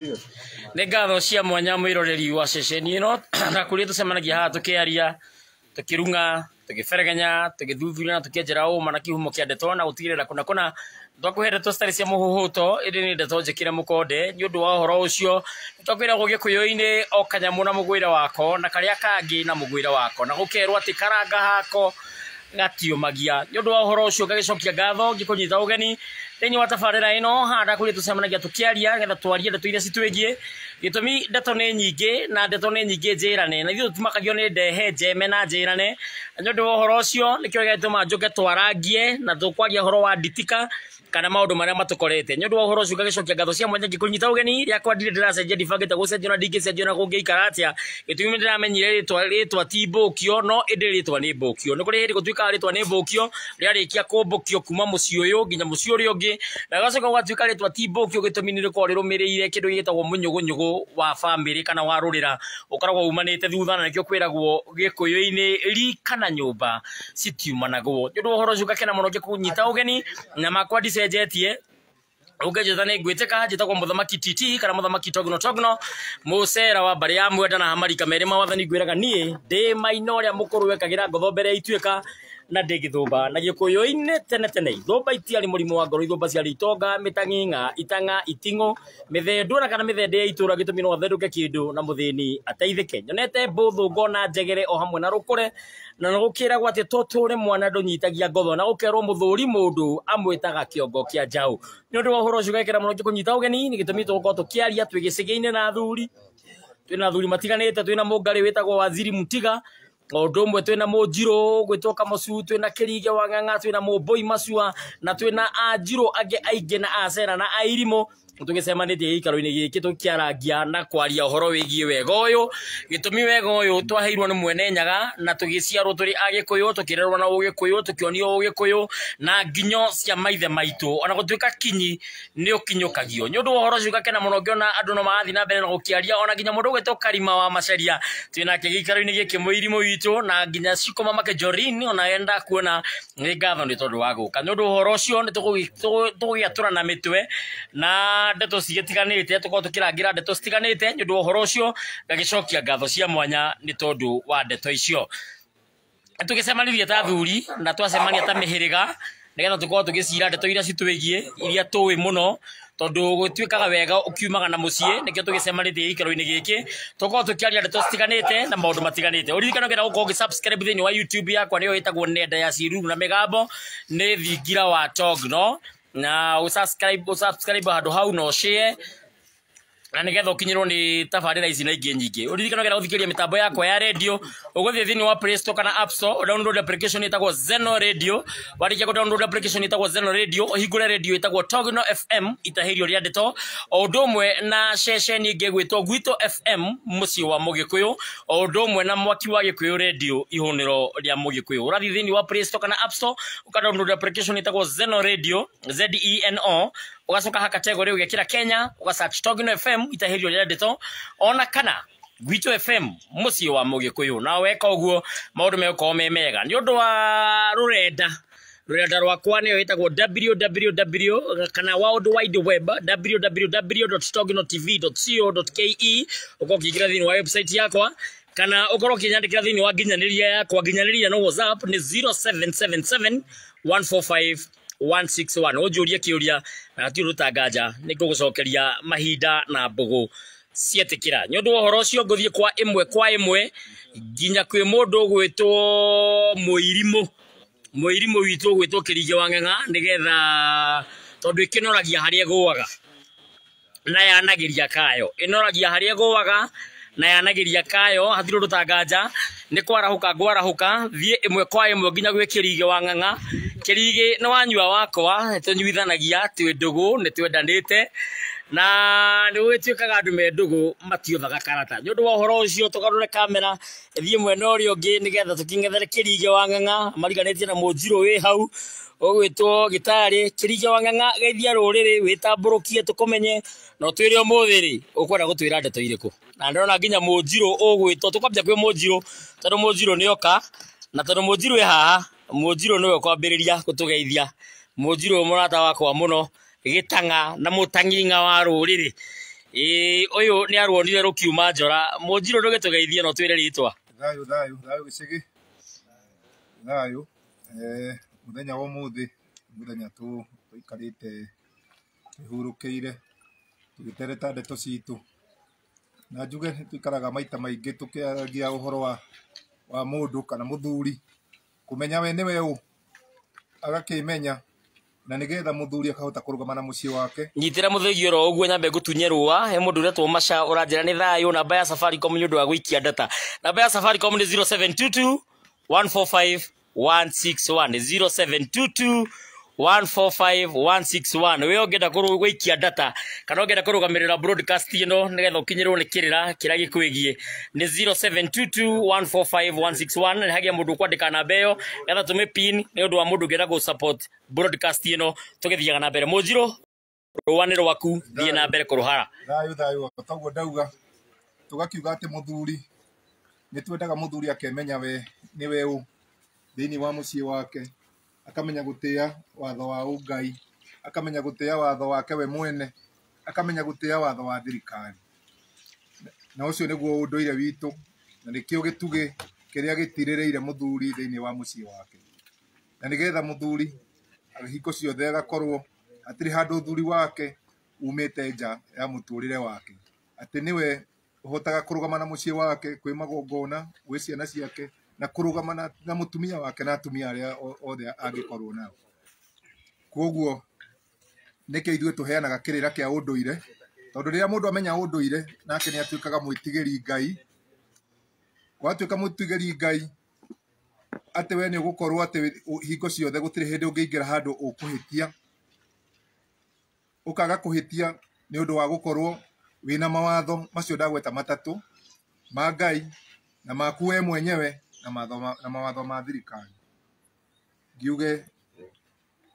Nĩ ngatho cia mwanya mwĩroreri wa ceceni ĩno na kũrĩa tũcemanagia haha tũkĩaria, tũkĩrung'a, tũgĩberegenya, tũgĩthuthuria na tũkĩenjera ũma na kĩhumo kĩa ndeto na gũtigĩrĩra kũna kũna twakũhe ndeto citarĩ cia mũhũhũto ĩndĩ nĩ ndeto njĩkĩre mũkonde. Nĩ ũndũ wa ũhoro ũcio nĩtwakwĩragwo gĩkũyũ-inĩ o kanyamũ na mũgwĩre wako na karĩa kangĩ na mũgwĩre wako, na gũkerwo atĩ karanga hako gatiũmagia. Nĩ ũndũ wa ũhoro ũcio ngagĩcokia ngatho ngĩkũnyita ũgeni thĩinĩ wa tabarĩra ĩno haha ndakũria tũcemanagia tũkĩaria nĩgetha twarie ndeto iria citwĩgiĩ. Gĩtũmi ndeto nĩ nyingĩ na ndeto nĩ nyingĩ njĩrane, na ithuĩ tũtimakagio nĩ ndehe njeme na njĩrane. Na nĩ ũndũ wa ũhoro ũcio nĩkĩo gĩatũma njũke twarangie na tũkwaria ũhoro wa nditika kana maũndũ marĩa matũkorete. Nĩ ũndũ wa ũhoro ũcio ngagĩcokia ngatho cia mwanya ngĩkũnyita ũgeni. Rĩakwa ndirĩ ndĩracenjia, ndibangĩte gũcenjia na ndingĩcenjia na kũngĩikara atĩa. Gĩtũmi nĩ ndĩramenyire rĩtwa ti mbũkio, no ĩndĩ rĩtwa nĩ mbũkio. Nĩ kũrĩ hĩndĩ gũtuĩkaga rĩtwa nĩ mbũkio, rĩarĩkia kũmbũkio kuma mũciĩ ũyũ nginya mũciĩ ũrĩa ũngĩ, na gũgacoka gũgatuĩka rĩtwa ti mbũkio gĩtũmi nĩ rĩkoragwo rĩrũmĩrĩire kĩndũ gĩtagwo mũnyũgũnyũgũ wa bamĩrĩ kana wa rũrĩra, ũkoragwo umanĩte thutha, na nĩkĩo kwĩragwo gĩkũyũ-inĩ rika na nyũmba citiumanagwo. Nĩ ũndũ wa ũhoro ũcio ngakena mũno ngĩkũnyita ũgeni, na makwa ndicenjetie. Ũngĩnjĩta nĩ ngwĩtĩka, njĩtagwo Mũthamaki TT kana Mũthamaki Togno Togno, mũcera wa mbarĩ ya Mwenda na Hamarika merĩ ma wathani. Ngwĩraga niĩ ndĩ maina ũrĩa mũkũrũ wekagĩra ngotho mbere ya ituĩka na ndĩ gĩthũmba. Na gĩkũyũ-inĩ tene tene ithũmba itiarĩ mũrimũ wa ngoro, ithũmba ciarĩ itonga, mĩtang'ing'a, itang'a, iting'ũ, mĩthendũ na kana mĩthende ya itũra. Gĩtũmi no athendũke kĩndũ na mũthĩni ateithĩke. Nyonete mbũthũ ngona njegere o hamwe na rũkũre, na gũkĩragwo atĩ tũtũre mwana ndũnyitagia ngotho, na gũkerwo mũthũri mũndũ amwĩtaga kĩongo kĩa njaũ. Nĩ ũndũ wa ũhoro ũcio ngekĩra mũno ngĩkũnyita ũgeni, nĩ gĩtũmi tũgũkorwo tũkĩaria twĩ gĩcĩgĩ-inĩ na athuri, twĩna athuri matiganĩte, twĩna mũngarĩ wĩtagwo Waziri Mutiga, o ũndũ ũmwe twĩna mũnjirũ gwĩtwo Kamocu, twĩna Kĩrige wa Ng'ang'a, twĩna Mũmbũi Macua, na twĩna anjirũ angĩ aingĩ na acera na airimũ. Tũgĩcemanĩtie gĩikaro-inĩ gĩkĩ tũkĩarangia na kwaria ũhoro wĩgiĩ wega ũyũ. Gĩtũmi wega ũyũ twaheirwo nĩ mwene Nyaga na tũgĩciarwo tũrĩ agĩkũyũ, tũkĩrerwo na ũgĩkũyũ, tũkĩonio ũgĩkũyũ na nginyo cia maithe maitũ, ona gũtuĩka kinyi nĩ ũkinyũkagio. Nĩ ũndũ wa ũhoro ũcio ngakena mũno ngĩona andũ no marathiĩ na mbere na gũkĩaria, ona nginya mũndũ ũgwĩtwo Karima wa Macaria twĩnake gĩikaro-inĩ gĩkĩ mũirimũ witũ, na nginya Cikoma Make Jorin ona enda kuona. Nĩ ngatho nĩ tondũ wa gũka. Nĩ ũndũ wa ũhoro ũcio nĩ tũgũgĩatũra na mĩtwe na ndeto cigĩtiganĩte, tũkorwo tũkĩrangĩra ndeto citiganĩte. Nĩ ũndũ wa ũhoro ũcio ngagĩcokia ngatho cia mwanya nĩ tondũ wa ndeto icio. Tũgĩcemanirie ta athuri na twacemania ta mĩhĩrĩga nĩgetha tũkorwo tũgĩcira ndeto iria citwĩgiĩ, iria tũĩ mũno, tondũ gũtuĩkaga wega ũkiumaga na mũciĩ. Nĩkĩo tũgĩcemanĩtie gĩikaro-inĩ gĩkĩ tũkorwo tũkĩaria ndeto citiganĩte na maũndũ matiganĩte. Ũririkane ũngĩenda gũkorwo ũgĩ-subscribe thĩinĩ wa YouTube yakwa, nĩyo ĩtagwo Nenda ya Ciĩruru na Mĩgambo, nĩ Thingira wa Togno, na ũsubscribe handũ hau na ũshare na nigetha ũkinyĩrwo nĩ tabarĩra ici na ingĩ nyingĩ. Ũririkane ũngĩenda gũthikĩrĩria mĩtambo yakwa ya radio, ũgũthiĩ thĩinĩ wa Play Store kana App Store, download application ĩtagwo Zeno Radio. Warĩkia kũ download application ĩtagwo Zeno Radio, ũhingũre radio ĩtagwo Togno FM itahĩrio rĩa ndeto, o ũndũ ũmwe na ceceni ĩngĩ ĩgwĩtwo Gwitũ FM mũciĩ wa Mũgĩkũyũ, o ũndũ ũmwe na Mwaki wa Gĩkũyũ Radio ihũnĩro rĩa Mũgĩkũyũ. Ũrathiĩ thĩinĩ wa Play Store kana App Store, ũka download application ĩtagwo Zeno Radio, Zeno, ũgacoka ha category ũgekĩra Kenya, ũga search Togno FM itahĩrio rĩa ndeto ona kana Gwitũ FM mũciĩ wa Mũgĩkũyũ. Na weka ũguo maũndũ megũkorwo me mega. Nĩ ũndũ wa rũrenda rwakwa, nĩyo ĩtagwo www kana World Wide Web, www.tognotv.co.ke. Ũkorwo ũkĩingĩra thĩinĩ wa website yakwa kana ũkorwo ũkĩnyandĩkĩra thĩinĩ wa nginyanĩria yakwa. Nginyanĩria no WhatsApp nĩ 0777 145 161. Ũnjũrie kĩũria na hatirĩ ũtanganja, nĩ ngũgũcokeria mahinda na mbũgũ cietĩkĩra. Nĩ ũndũ wa ũhoro ũcio ngũthiĩ kwa ĩmwe kwa ĩmwe nginya kwĩ mũndũ ũgwĩtwo mũirimũ, mũirimũ witũ ũgwĩtwo Kĩrige wa Ng'ang'a, nĩgetha tondũ ĩkĩnoragia harĩa ĩgũaga na yanagĩria kayo, ĩnoragia harĩa ĩgũaga na yanagĩria kayo, hatirĩ ũndũ tanganja. Nĩ kwarahũka ngwarahũka thiĩ ĩmwe kwa ĩmwe nginya gwĩ Kĩrige wa Ng'ang'a. Kĩrige nĩ wanyua wakwa, nĩ tũnyuithanagia, twĩ ndũgũ, nĩ twendanĩte, na nĩ gũgĩtuĩkaga andũ me ndũgũ matiũthaga karata. Nĩ ũndũ wa ũhoro ũcio tũgarũre kamera ĩthiĩ mwena ũrĩa ũngĩ nĩgetha tũkĩng'ethere Kĩrige wa Ng'ang'a mariganĩtie na mũnjirũ wĩ hau ũgwĩtwo gĩtarĩ. Kĩrige wa Ng'ang'a, geithia rũrĩrĩ, wĩtambũrũkie tũkũmenye na ũtwĩre ũmũthĩ rĩ ũkwenda gũtwĩra ndeto irĩkũ. Na ndĩrona nginya mũnjirũ ũgwĩtwo, tũkwambia kwĩ mũnjirũ tondũ mũnjirũ nĩoka, na tondũ mũnjirũ ĩ haha, mũnjirũ nĩwe ũkwambĩrĩria gũtũgeithia. Mũnjirũ mũrata wakwa mũno, gĩtang'a na mũtang'ing'a wa rũrĩrĩ. Ĩĩ ũyũ nĩ aruonire rũkiuma njora. Mũnjirũ ndũgĩtũgeithie no twĩre rĩtwa. Thayũ thayũ thayũ gĩcagi thayũ. Mũthenya wa ũmũthĩ mũthenya tũikarĩte twĩhurũkĩire tũgĩtereta ndeto citũ, na njuge nĩ tũikaraga maita maingĩ tũkĩaragia ũhoro wa mũndũ kana mũthuri kũmenya we nĩwe ũ, agakĩmenya, na nĩgetha mũthuri akahota kũrũgama na mũciĩ wake. Nyitĩra mũthĩgi oro ũguo nyambe ngũtunye rũa. He mũndũ ũretwo Macha ũranjĩra nĩ thayũ. Namba ya Safaricom nĩ ũndũ wa gũikia data. Namba ya Safaricom nĩ 0722 145 161, 0722 145 161. We ũngĩenda gũikia data kana ũngĩenda kũrũgamĩrĩra broadcast ĩno nĩgetha ũkinyĩrwo nĩ kĩrĩra kĩrĩa gĩkwĩgiĩ nĩ 0722 145 161. Nĩ hagĩa mũndũ ũkwandĩka namba ĩyo nĩgetha tũmĩ pin nĩ ũndũ wa mũndũ ũngĩenda gũ support broadcast ĩno. Tũgĩthiaga na mbere. Mũnjirũ, rũa nĩ rwaku, thiĩ na mbere kũrũhara. Thayũ thayũ. Toguo ndauga, tũgakiuga atĩ mũthuri nĩ twendaga mũthuri akemenya we nĩwe ũ thĩinĩ wa mũciĩ wake, akamenya gũtĩa watho wa ũngai, akamenya gũtĩa watho wake we mwene, akamenya gũtĩa watho wa thirikari. Na ũcio nĩguo ũndũire witũ, na nĩkĩo gĩtugĩ kĩrĩa gĩtirĩrĩire mũthuri thĩinĩ wa mũciĩ wake. Na nĩgetha mũthuri hingo ciothe agakorwo hatirĩ handũ ũthuri wake umĩte nja ya mũtũrĩre wake, atĩ nĩwe ũhotaga kũrũgama na mũciĩ wake kwĩ magongona, gwĩ ciana ciake, na kũrũgama na mũtumia wake na atumia arĩa othe angĩkorwo nao. Koguo nĩkĩo ithuĩ tũheanaga kĩrĩra kĩa ũndũire, tondũ rĩrĩa mũndũ amenya ũndũire nake nĩ atuĩkaga mwĩtigĩri Ngai. Watuĩka mwĩtigĩri Ngai, atĩ we nĩ ũgũkorwo atĩ hingo ciothe gũtirĩ hĩndĩ ũngĩingĩra handũ ũkũhĩtia, ũkaga kũhĩtia nĩ ũndũ wa gũkorwo wĩna mawatho macio ndagweta matatũ ma Ngai na maku we mwenyewe na mawatho ma thirikari. Ngiuge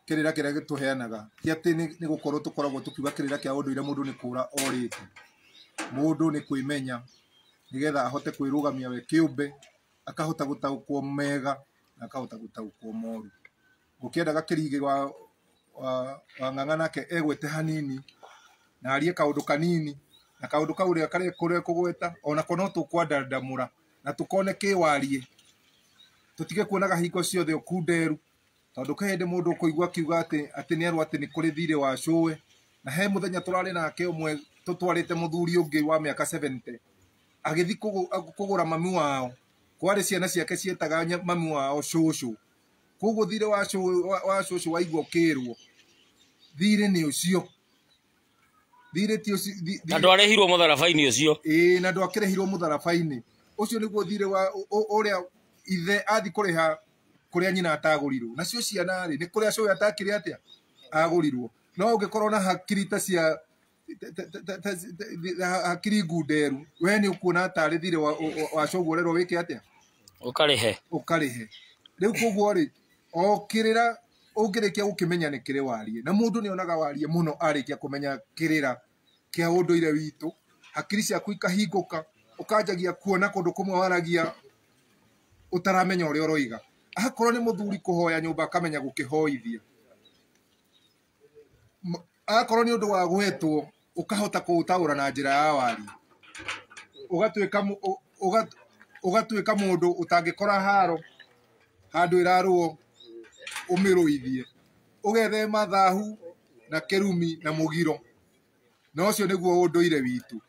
kĩrĩra kĩrĩa gĩtũheanaga ti atĩ nĩ gũkorwo tũkoragwo tũkiuga kĩrĩra kĩa ũndũire mũndũ nĩ kũra orĩte. Mũndũ nĩ kwĩmenya nĩgetha ahote kwĩrũgamia we kĩũmbe, akahota gũtaũkwo mega na akahota gũtaũkwo moru. Ngũkĩendaga Kĩrigĩ wa Ng'ang'a nake egwete hanini na arie kaũndũ kanini, na kaũndũ kau ũrĩa karĩa kũrĩa kũgweta onako no tũkwandandamũra na tũkone kĩwarie, tũtige kuonaga hingo ciothe ũkunderu, tondũ kwĩ hĩndĩ mũndũ ũkũigua akiuga atĩ nĩerwo atĩ nĩ kũrĩ thirĩ wa cũwe. Na he mũthenya tũrarĩ nake ũmwe tũtwarĩte mũthuri ũngĩ wa mĩaka 70 agĩthiĩ kũgũra mami wao, kwarĩ ciana ciake cietaga mami wao cũcũ. Koguo thirĩ wa cũcũ waigua ũkĩrwo thirĩ nĩ ũcio, thirĩ ti ũcio, Na ndwarĩhirwo mũtharaba-inĩ ũcio. Ĩĩ, na ndwakĩrĩhirwo mũtharaba-inĩ ũcio. Nĩguo thirĩ wa ũrĩa ithe athi kũrĩha kũrĩa nyina atagũrirwo, nacio ciana rĩ nĩ kũrĩa cũwe atakĩrĩ atĩa agũrirwo. No ũngĩkorwo na hakiri ta cia hakiri ngunderu, we nĩ ũkuona tarĩ thirĩ wa cũguo ũrerwo wĩke atĩa, ũkarĩhe ũkarĩhe. Rĩu koguo rĩ, o kĩrĩra ũngĩrĩkia gũkĩmenya nĩ kĩrĩ warie, na mũndũ nĩ onaga warie mũno arĩkia kũmenya kĩrĩra kĩa ũndũire witũ, hakiri ciaku ikahingũka, ũkanjagia kuona kũndũ kũmwe waragia ũtaramenya ũrĩa ũroiga. Akorwo nĩ mũthuri kũhoya nyũmba akamenya gũkĩhoithia, akorwo nĩ ũndũ wa gwetwo ũkahota kũũtaũra na njĩra ya warie, ũgatuĩka mũndũ ũtangĩkora haro handũ ĩrarũo ũmĩrũithie, ũgethema thahu na kĩrumi na mũgiro. Na ũcio nĩguo ũndũire witũ,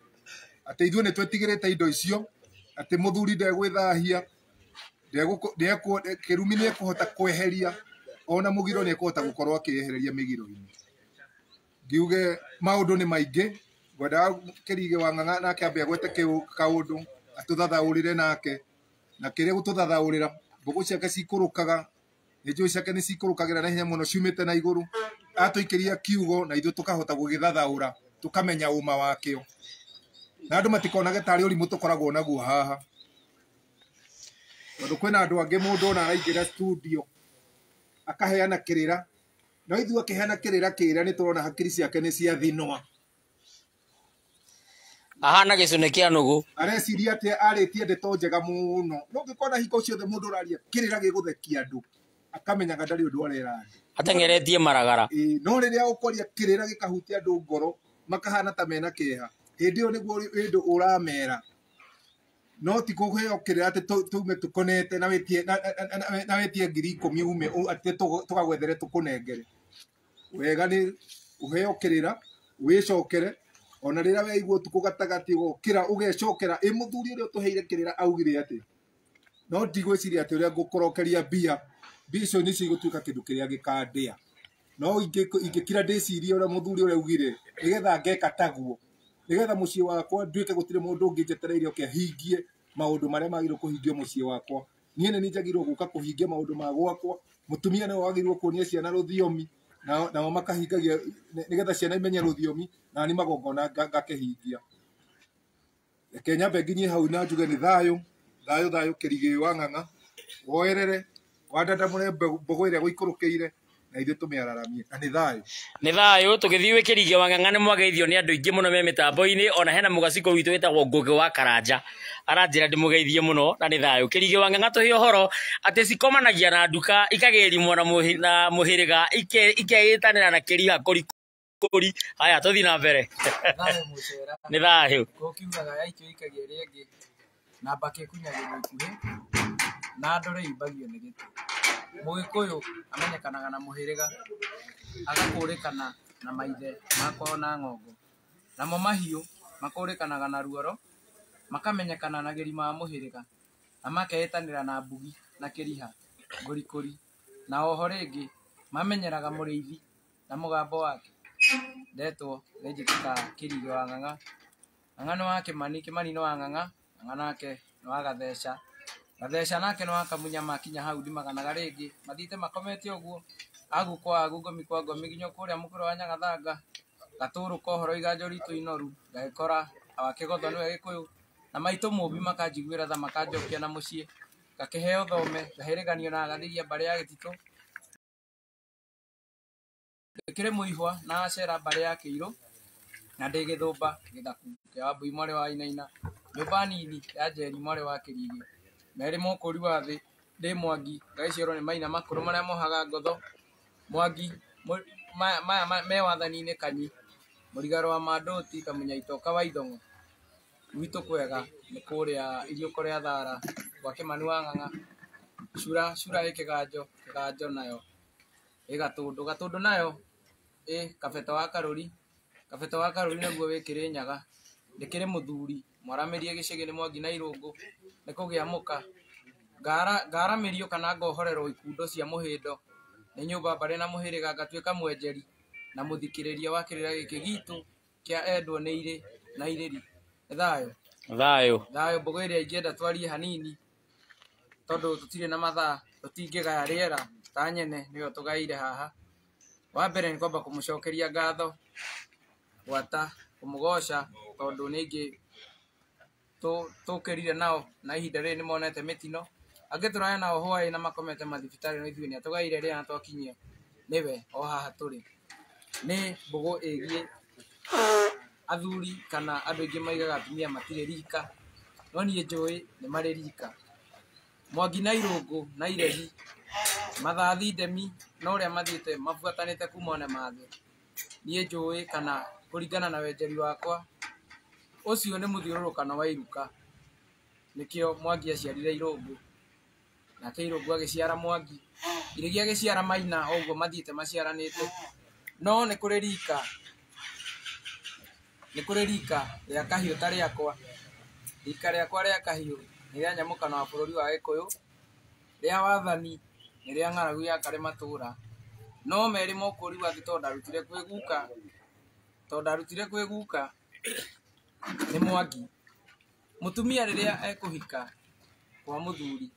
atĩ ithuĩ nĩ twetigĩrĩte indo icio, atĩ mũthuri ndegwĩthahia, kĩrumi nĩ ekũhota kweheria, ona mũgiro nĩ ekũhota gũkorwo akĩehereria mĩgiro-inĩ. Ngiuge maũndũ nĩ maingĩ, ngwendaga Kĩrigĩ wa Ng'ang'a nake ambe agwete kaũndũ atũthathaũrĩre nake, na kĩrĩa gũtũthathaũrĩra, mbũkũ ciake cikũrũkaga, nĩ njũĩ ciake nĩ cikũrũkagĩra na ihenya mũno ciumĩte na igũrũ, atũikĩria kiugo na ithuĩ tũkahota gũgĩthathaũra, tũkamenya ũma wakĩo, na andũ matikonage tarĩ ũrimũ tũkoragwo naguo haha, tondũ kwĩna andũ angĩ mũndũ ona araingĩra studio akaheana kĩrĩra, no ithuĩ akĩheana kĩrĩra kĩrĩa nĩ tũrona hakiri ciake nĩ ciathinwa, ahana gĩcunĩ kĩa nũgũ, areciria atĩ arĩtie ndeto njega mũno, no ũngĩkona hingo ciothe mũndũ ũraria kĩrĩra gĩgũthekia andũ, akamenyaga ndarĩ ũndũ arera andũ, ateng'eretie maragara. No rĩrĩa ũkwaria kĩrĩra gĩkahutia andũ ngoro, makahana ta mena kĩeha, Hĩndĩ ĩyo nĩguo wĩndũ ũramera. No ti kũheo kĩrĩra atĩ tume tũkonete na wĩtie na wĩtie 10,000 ume atĩ tũgagwethere tũkũnengere. Wega nĩ ũheo kĩrĩra wĩcokere ona rĩrĩa weigua ũtukũ gatagatĩ ũgokĩra ũgecokera ĩ mũthuri ũrĩa ũtũheire kĩrĩra augire atĩ no ndigwĩciria atĩ ũrĩa ngũkũrokeria mbia mbia icio nĩcio igũtuĩka kĩndũ kĩrĩa gĩkandĩa. No ingĩkira ndĩcirie ũrĩa mũthuri ũrĩa augire nĩgetha ngeka taguo nĩgetha mũciĩ wakwa nduĩke gũtirĩ mũndũ ũngĩ njetereire oke ahingie maũndũ marĩa magĩrĩirwo kũhingio mũciĩ wakwa. Niĩ nĩ niĩ njagĩrĩirwo gũka kũhingia maũndũ ma gwakwa. Mũtumia nĩwe wagĩrĩirwo kuonia ciana rũthiomi nao makahingagia nĩgetha ciana imenye rũthiomi na niĩ magongona ngakĩhingia. Reke nyambe nginyie hau na njuge nĩ thayũ thayũ thayũ Kĩrigĩ wa Ng'ang'a woerere wandandamũre mbũgũ ĩrĩa gũikũrũkĩire na ithuĩ tũmĩararamie na nĩ thayũ. Nĩ thayũ tũgĩthiĩ gwĩ Kĩrigĩ wa Ng'ang'a nĩ mwageithio nĩ andũ aingĩ mũno me mĩtambo-inĩ ona hena mũgaciko witũ wĩtagwo Ngũgĩ wa Karanja aranjĩra ndĩmũgeithie mũno na nĩ thayũ. Kĩrigĩ wa Ng'ang'a tũhe ũhoro atĩ cikomanagia na nduka ikagĩrimwo na mũhĩrĩga ikeĩtanĩra na kĩriha kũri kũri. Haya tũthiĩ na mbere. Thayũ mũcera. Nĩ thayũ. Gũkiugaga yaikio ikagia ĩrĩa ĩngĩ na mbakĩ ĩkunyagĩrwo ikuhĩ na ndore imbagio nĩ gĩtĩ. Mũgĩkũyũ amenyekanaga na mũhĩrĩga agakũrĩkana na maithe makwao na ng'ongo. Namo mahiũ makũrĩkanaga na ruoro makamenyekana na gĩrima wa mũhĩrĩga na makeĩtanĩra na mbugi na kĩriha ngũrikũri na oho rĩngĩ mamenyeraga mũrĩithi na mũgambo wake. Ndetwo nĩ njĩtĩkaga Kĩrigĩ wa Ng'ang'a. Ng'ang'a nĩ wa Kĩmani, Kĩmani nĩ wa Ng'ang'a, Ng'ang'a nake nĩ wa Gatheca. Gatheca nake nĩ wa Kamunya makinya hau ndimaganaga rĩngĩ mathiĩte makomete ũguo agu kwa agu ngomi kwa ngomi nginya kũrĩa mũkũrũ wa Nyagathanga gatũrũ kohoro iganjo ritũ inoru ngagĩkora wa Kĩgotho nĩwe Gĩkũyũ na maitũ mũmbi makanjiguĩra tha makanjokia na mũciĩ ngakĩheo thome ngahĩrĩganio na agathiria mbarĩ ya Gĩtitũ ndĩkĩrĩ mũihwa na acera mbarĩ ya Kĩirũ na ndĩ gĩthũmba gĩthaku kĩa Wambui mwarĩ wa Inaina nyũmba nini ya Njeri mwarĩ wa Kĩrigĩ merĩ mokũri wa thĩ ndĩ Mwangi ngagĩciarwo nĩ maina makũrũ marĩa mohaga ngotho Mwangi maya me wathani-inĩ Kanyi mũrigaro wa Mandũti Kamunya Itoka wa Ithong'o gwitũ kwega nĩ kũrĩa iriũko rĩa Thara gwa Kĩmani wa Ng'ang'a cura cura ĩ kĩganjo kĩganjo nayo ĩ Gatũndũ Gatũndũ nayo ĩ Kabeto wa Karũri Kabeto wa Karũri naguo wĩ Kĩrĩnyaga ndĩkĩrĩ mũthuri mwaramĩrie gĩcĩgĩ nĩ Mwangi na Irũngũ nĩ kũgĩa mũka ngaramĩrio kana ngohorerwo ikundo cia mũhĩndo nĩ nyũmba mbarĩ na mũhĩrĩga ngatuĩka mwenjeri na mũthikĩrĩria wa kĩrĩra gĩkĩ gitũ kĩa endwo nĩ irĩ na irĩri. Nĩ thayũ. Thayũ. Thayũ mbũgũ ĩrĩa ingĩenda twarie hanini tondũ tũtirĩ na mathaa tũtingĩgaya rĩera ta nyene nĩyo tũgaire haha. Wa mbere nĩ kwamba kũmũcokeria ngatho gwata kũmũgoca tondũ nĩ ingĩ tũkĩrire nao na ihinda rĩrĩ nĩ monete mĩtino angĩ tũraya nao hwaĩ na makomete mathibitarĩ no ithuĩ nĩ atũgaire rĩera na twakinyia nĩwe o haha tũrĩ. Nĩ mbũgũ ĩgiĩ athuri kana andũ aingĩ maigaga atumia matirĩ rika no niĩ njũĩ nĩ marĩ rika. Mwangi na Irũngũ na Iregi mathathi ndemi na ũrĩa mathiĩte mabuatanĩte kuma one mathĩ niĩ njũĩ kana kũringana na wenjeri wakwa ũcio nĩ mũthiũrũrũkano wa iruka nĩkĩo Mwangi aciarire Irũngũ nake Irũngũ agĩciara Mwangi Iregi agĩciara Maina o ũguo mathiĩte maciaranĩte no nĩ kũrĩ rika nĩ kũrĩ rika rĩa kahiũ ta rĩakwa rika rĩakwa rĩa kahiũ nĩ rĩa nyamũkano wa bũrũri wa Gĩkũyũ rĩa wathani nĩ rĩa ng'aragu ya karĩ matũra no merĩ mokũri wa thĩ tondũ ndarutire kwĩ guka tondũ ndarutire kwĩ guka nĩ Mwangi. Mũtumia rĩrĩa ekũhika kwa mũthuri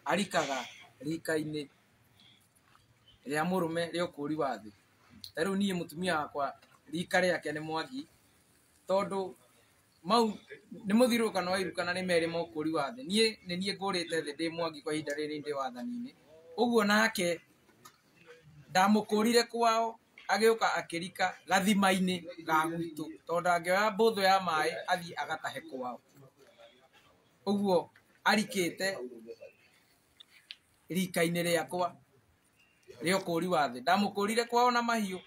arikaga rika-inĩ rĩa mũrũme rĩa ũkũri wa thĩ. Ta rĩu niĩ mũtumia wakwa rika rĩake nĩ Mwangi tondũ mau nĩ mũthiũrũrũkano wa iruka na nĩ merĩ ma ũkũri wa thĩ. Niĩ nĩ niĩ ngũrĩte thĩ ndĩ Mwangi kwa ihinda rĩrĩ ndĩ wathani-inĩ ũguo nake ndamũkũrire kwao agĩũka akĩrika gathima-inĩ ga gwitũ tondũ ndangĩoya mbũthũ ya maĩ athiĩ agatahe kwao ũguo arikĩte rika-inĩ rĩakwa rĩa ũkũri wa thĩ. Ndamũkũrire kwao na mahiũ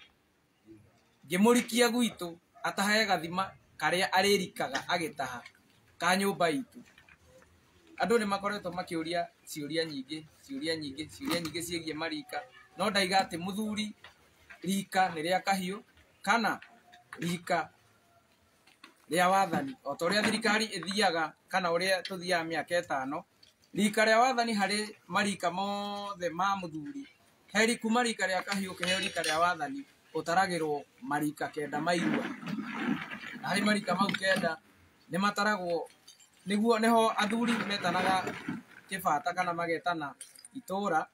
ngĩmũrikia gwitũ atahe gathima karĩa arĩrikaga agĩtaha ka nyũmba itũ. Andũ nĩ makoretwo makĩũria ciũria nyingĩ, ciũria nyingĩ, ciũria nyingĩ ciĩgiĩ marika, no ndaiga atĩ mũthuri rika nĩ rĩa kahiũ kana rika rĩa wathani. O ta ũrĩa thirikari ĩthiaga kana ũrĩa tũthiaga mĩaka 5, rika rĩa wathani harĩ marika mothe ma mũthuri, heri kuma rika rĩa kahiũ ũkĩheo rika rĩa wathani ũtaragĩrwo marika 9 ma irua. Na harĩ marika mau 9 nĩ mataragwo nĩguo nĩho athuri metanaga kĩbata kana magetana itũra,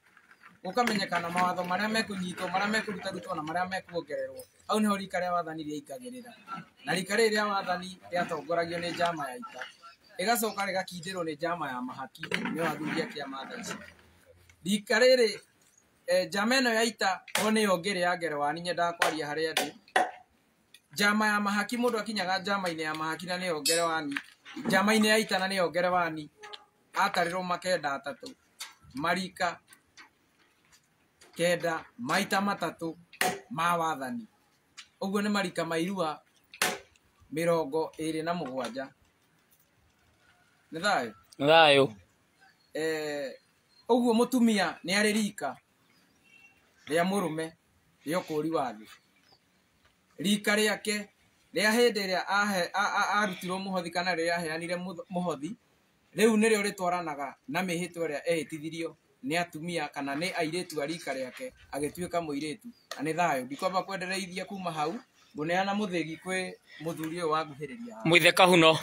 gũkamenyekana mawatho marĩa mekũnyitwo, marĩa mekũrutarutwo na marĩa mekuongererwo. Hau nĩho rika rĩa wathani rĩaingagĩrĩra. Na rika rĩrĩ rĩa wathani rĩatongoragio nĩ njama ya ita, ĩgacoka rĩgakindĩrwo nĩ njama ya mahaki, nĩo athuri a kĩama thaa ici. Rika rĩrĩ njama ĩno ya ita o nĩyo ngĩrĩ ya ngerewani nyendaga kwaria harĩa ndĩ. Njama ya mahaki, mũndũ akinyaga njama-inĩ ya mahaki na nĩyo ngerewani, njama-inĩ ya ita na nĩyo ngerewani, atarĩrwo makenda 3, marika 9 maita 3 ma wathani. Ũguo nĩ marika ma irua 27. Nĩ thayũ? Nĩ thayũ. Ũguo mũtumia nĩ arĩ rika rĩa mũrũme rĩa ũkũũri wa thĩ. Rika rĩake rĩa hĩndĩ ĩrĩa arutirwo mũhothi kana rĩrĩa aheanire mũhothi, rĩu nĩrĩo rĩtwaranaga na mĩhĩtwa ĩrĩa ehĩtithirio nĩ atumia kana nĩ airĩtu a rika rĩake agĩtuĩka mũirĩtu. Na nĩ thayũ. Ndikwamba kwendereithia kuma hau, ngũneana mũthĩgi kwĩ mũthuri ũyũ wanguhĩrĩria haha. Mũithe Kahuno.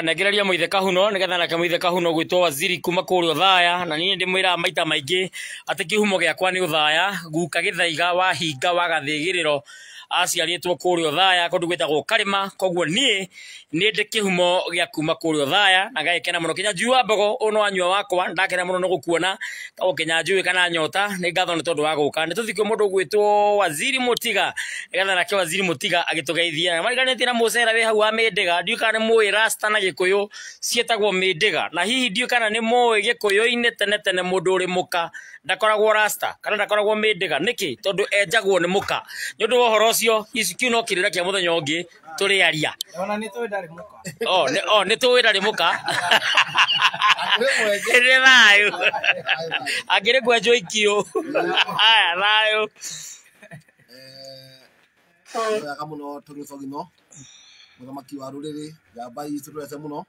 Nengereria Mũithe Kahuno nĩgetha nake Mũithe Kahuno gwĩtwo waziri kuma kũrĩa Othaya, na niĩ ndĩmwĩraga maita maingĩ atĩ kĩhumo gĩakwa nĩ Othaya, guka Gĩthaiga wa hinga wa gathĩgĩrĩro aciarĩtwo kũrĩa Othaya kũndũ gwĩtagwo Karĩma, koguo niĩ nĩ ndĩ kĩhumo gĩa kuma kũrĩa Othaya na ngagĩkena mũno. Kĩnyanjui wa Mbogo ũyũ no wanyua wakwa, ndakena mũno nĩ gũkuona tagwo Kĩnyanjui kana Nyota, nĩ ngatho nĩ tondũ wa gũka. Nĩ tũthiĩ kwĩ mũndũ ũgwĩtwo Waziri Mũtiga nĩgetha nake Waziri Mũtiga agĩtũgeithia. Na mariganĩtie na mũcera wĩ hau wa Mĩndĩga, ndiũĩ kana nĩ mũĩ Rasta na Gĩkũyũ ciĩtagwo Mĩndĩga, na hihi ndiũĩ kana nĩ mũĩ Gĩkũyũ-inĩ tene tene mũndũ ũrĩ mũka ndakoragwo Rasta kana ndakoragwo Mĩndĩga. Nĩkĩ? Tondũ enjagwo nĩ mũka. Nĩ ũndũ wa ũhoro ũcio, kĩu no kĩrĩra kĩa mũthenya ũngĩ tũrĩaria. Ona nĩ tũĩ ndarĩ mũka. O nĩ tũĩ ndarĩ mũka. Nĩ thayũ. Angĩrĩ kwenjwo ikio. Aya, thayũ. Wega mũno tũgĩbogino mũthamaki wa rũrĩrĩ njamba itũ tũrete mũno.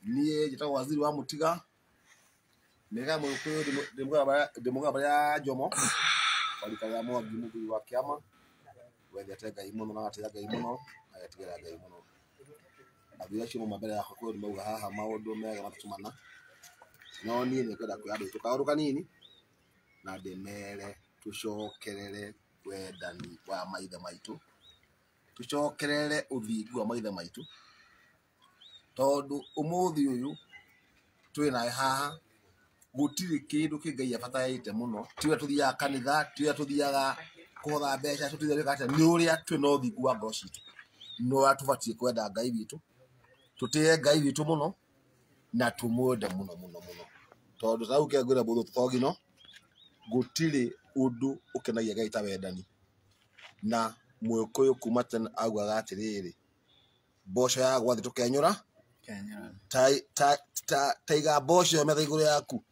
Niĩ njĩtagwo Waziri wa Mũtiga, mĩhĩrĩga ya Mũgĩkũyũ ndĩ mũgaba ya Njomo, wa rika rĩa Mwangi mũthuri wa kĩama, wendete Ngai mũno na agatĩĩa Ngai mũno, agetigĩra Ngai mũno. Athuri acio mauma mbere yakwa kwĩ mauga haha maũndũ mega matatũ mana, no niĩ nĩ ngwenda kwĩra andũ aitũ kaũndũ kanini na ndĩmere tũcokerere wendani wa maithe maitũ, tũcokerere ũthingu wa maithe maitũ, tondũ ũmũthĩ ũyũ twĩ nawe haha gũtirĩ kĩndũ kĩ Ngai abatarĩte mũno. Ti ũrĩa tũthiaga kanitha, ti ũrĩa tũthiaga kũhotha mbeca, tũthiaga gwĩka atĩa, nĩ ũrĩa twĩ na ũthingu wa ngoro citũ, nĩ ũrĩa tũbatiĩ kwenda Ngai witũ, tũtĩe Ngai witũ mũno na tũmwende mũno mũno mũno, tondũ ta rĩu kĩngwĩra mũndũ tũtogino, gũtirĩ ũndũ ũkenagia Ngai ta wendani. Na Mũgĩkũyũ kuma tene augaga atĩrĩrĩ, mboco ya gwa thĩ tũkenyũra, ta iga mboco metha igũrũ yaku,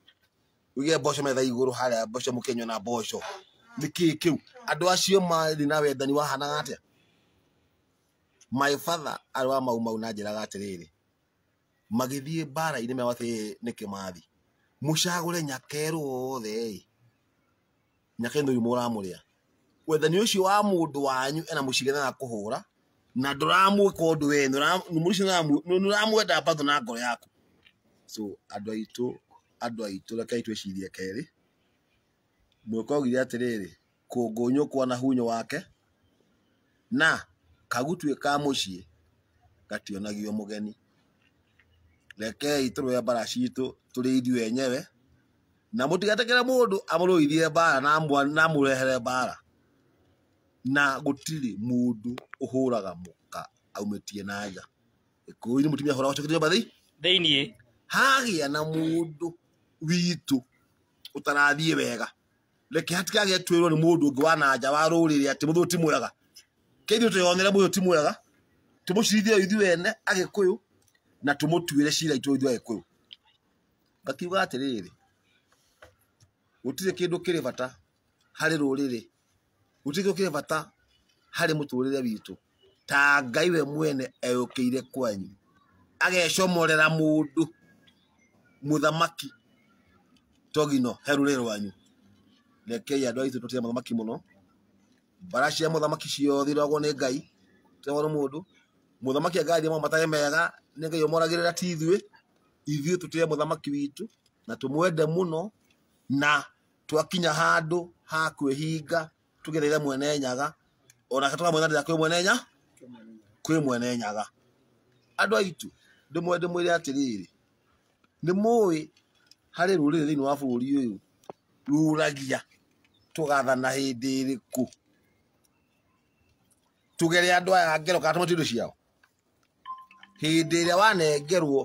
ũige mboco metha igũrũ harĩa, mboco mũkenyua na mboco. Nĩkĩĩ kĩu? Andũ acio marĩ na wendani wahanaga atĩa? My father arĩ wa Mau Mau na njĩraga atĩrĩrĩ, magĩthiĩ mbara-inĩ meragwo atĩrĩrĩ nĩ Kĩmathi, mũcagũre nyakerũ othe ĩ, nyakerũ nĩ ũrimũ ũramũrĩa. Wendani ũcio wa mũndũ wanyu ena mũcigana na kũhũra na ndũramwĩka ũndũ we, nĩũramwenda bado na ngoro yaku. So andũ aitũ rekei twĩcirie kerĩ. Mũgĩkũyũ augire atĩrĩrĩ, kũngũnyũ na hunyo wake na kagutuĩ ka mũciĩ gationagio mũgeni. Rekei tũrũe mbara citũ tũrĩ ithuĩ enyewe, na mũtigetĩkĩre mũndũ amũrũithie mbara na amũrehere mbara. Na gũtirĩ mũndũ ũhũraga mũka aumĩtie na nja. Gĩkũyũ-inĩ mũtumia ahũragwo acokete nyũmba thĩiniĩ. Hagĩa na mũndũ witũ ũtarathiĩ wega, reke hatikagĩe twĩrwo nĩ mũndũ ũngĩ wa na nja wa rũrĩrĩ atĩ mũthũ ti mwega. Kĩithuĩ twĩyonere mũthũ ti mwega, Tũmũcirithie ithuĩ ene Agĩkũyũ na tũmũtuĩre cira itũ ithuĩ Agĩkũyũ. Ngakiuga atĩrĩrĩ, gũtirĩ kĩndũ kĩrĩ bata harĩ rũrĩrĩ, gũtirĩ kĩndũ kĩrĩ bata harĩ mũtũrĩre witũ ta Ngai we mwene eyũkĩire kwanyu agecomorera mũndũ mũthamaki Togino he rũrĩrĩ rwanyu. Rekei andũ aitũ tũtĩe mũthamaki mũno. Mbara cia mũthamaki ciothe iroragwo nĩ Ngai, tiroragwo nĩ mũndũ. Mũthamaki angathiĩ maũndũ matarĩ mega nĩ Ngai ũmoragĩrĩra, ti ithuĩ. Ithuĩ tũtĩe mũthamaki witũ na tũmwende mũno, na twakinya handũ ha kwĩhinga tũgethaitha Mwene Nyaga, onake tũkamwethanĩra kwĩ Mwene Nyaga, kwĩ Mwene Nyaga. Andũ aitũ ndĩmwende mwĩre atĩrĩrĩ, nĩ mũĩ harĩ rũrĩrĩ thĩinĩ wa bũrũri ũyũ ruragia tũgathana hĩndĩ ĩrĩkũ, tũgere andũ aya ngero kana tũmatue indo ciao. Hĩndĩ ĩrĩa wanengerwo,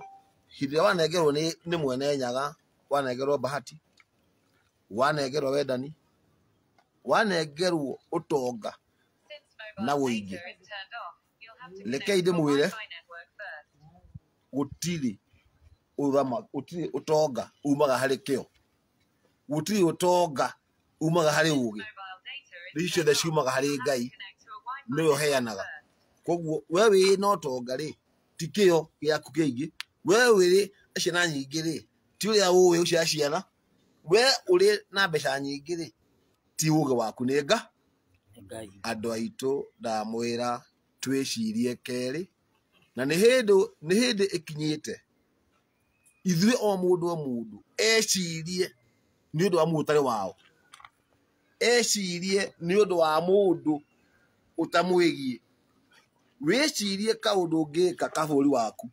hĩndĩ ĩrĩa wanengerwo nĩ Mwene Nyaga, wanengerwo bahati, wanengerwo wendani, wanengerwo ũtonga na ũingĩ, rekei ndĩmwĩre gũtirĩ gũtirĩ ũtonga umaga harĩ kĩo, gũtirĩ ũtonga umaga harĩ ũgĩ, ici ciothe ciumaga harĩ Ngai, nĩwe ũheanaga. Koguo we wĩ na ũtonga rĩ, ti kĩo gĩaku kĩingĩ, we wĩrĩ na ciana nyingĩ rĩ, ti ũrĩa ũĩ gũciara ciana, we ũrĩ na mbeca nyingĩ rĩ, ti ũgĩ waku nĩ nga. Ngai. Andũ aitũ ndamwĩra twĩcirie kerĩ, na nĩ hĩndĩ ĩkinyĩte ithuĩ o mũndũ o mũndũ ecirie nĩ ũndũ wa mũndũ ũtarĩ wao, ecirie nĩ ũndũ wa mũndũ ũtamwĩgiĩ, wĩcirie kaũndũ ũngĩka ka bũrũri waku,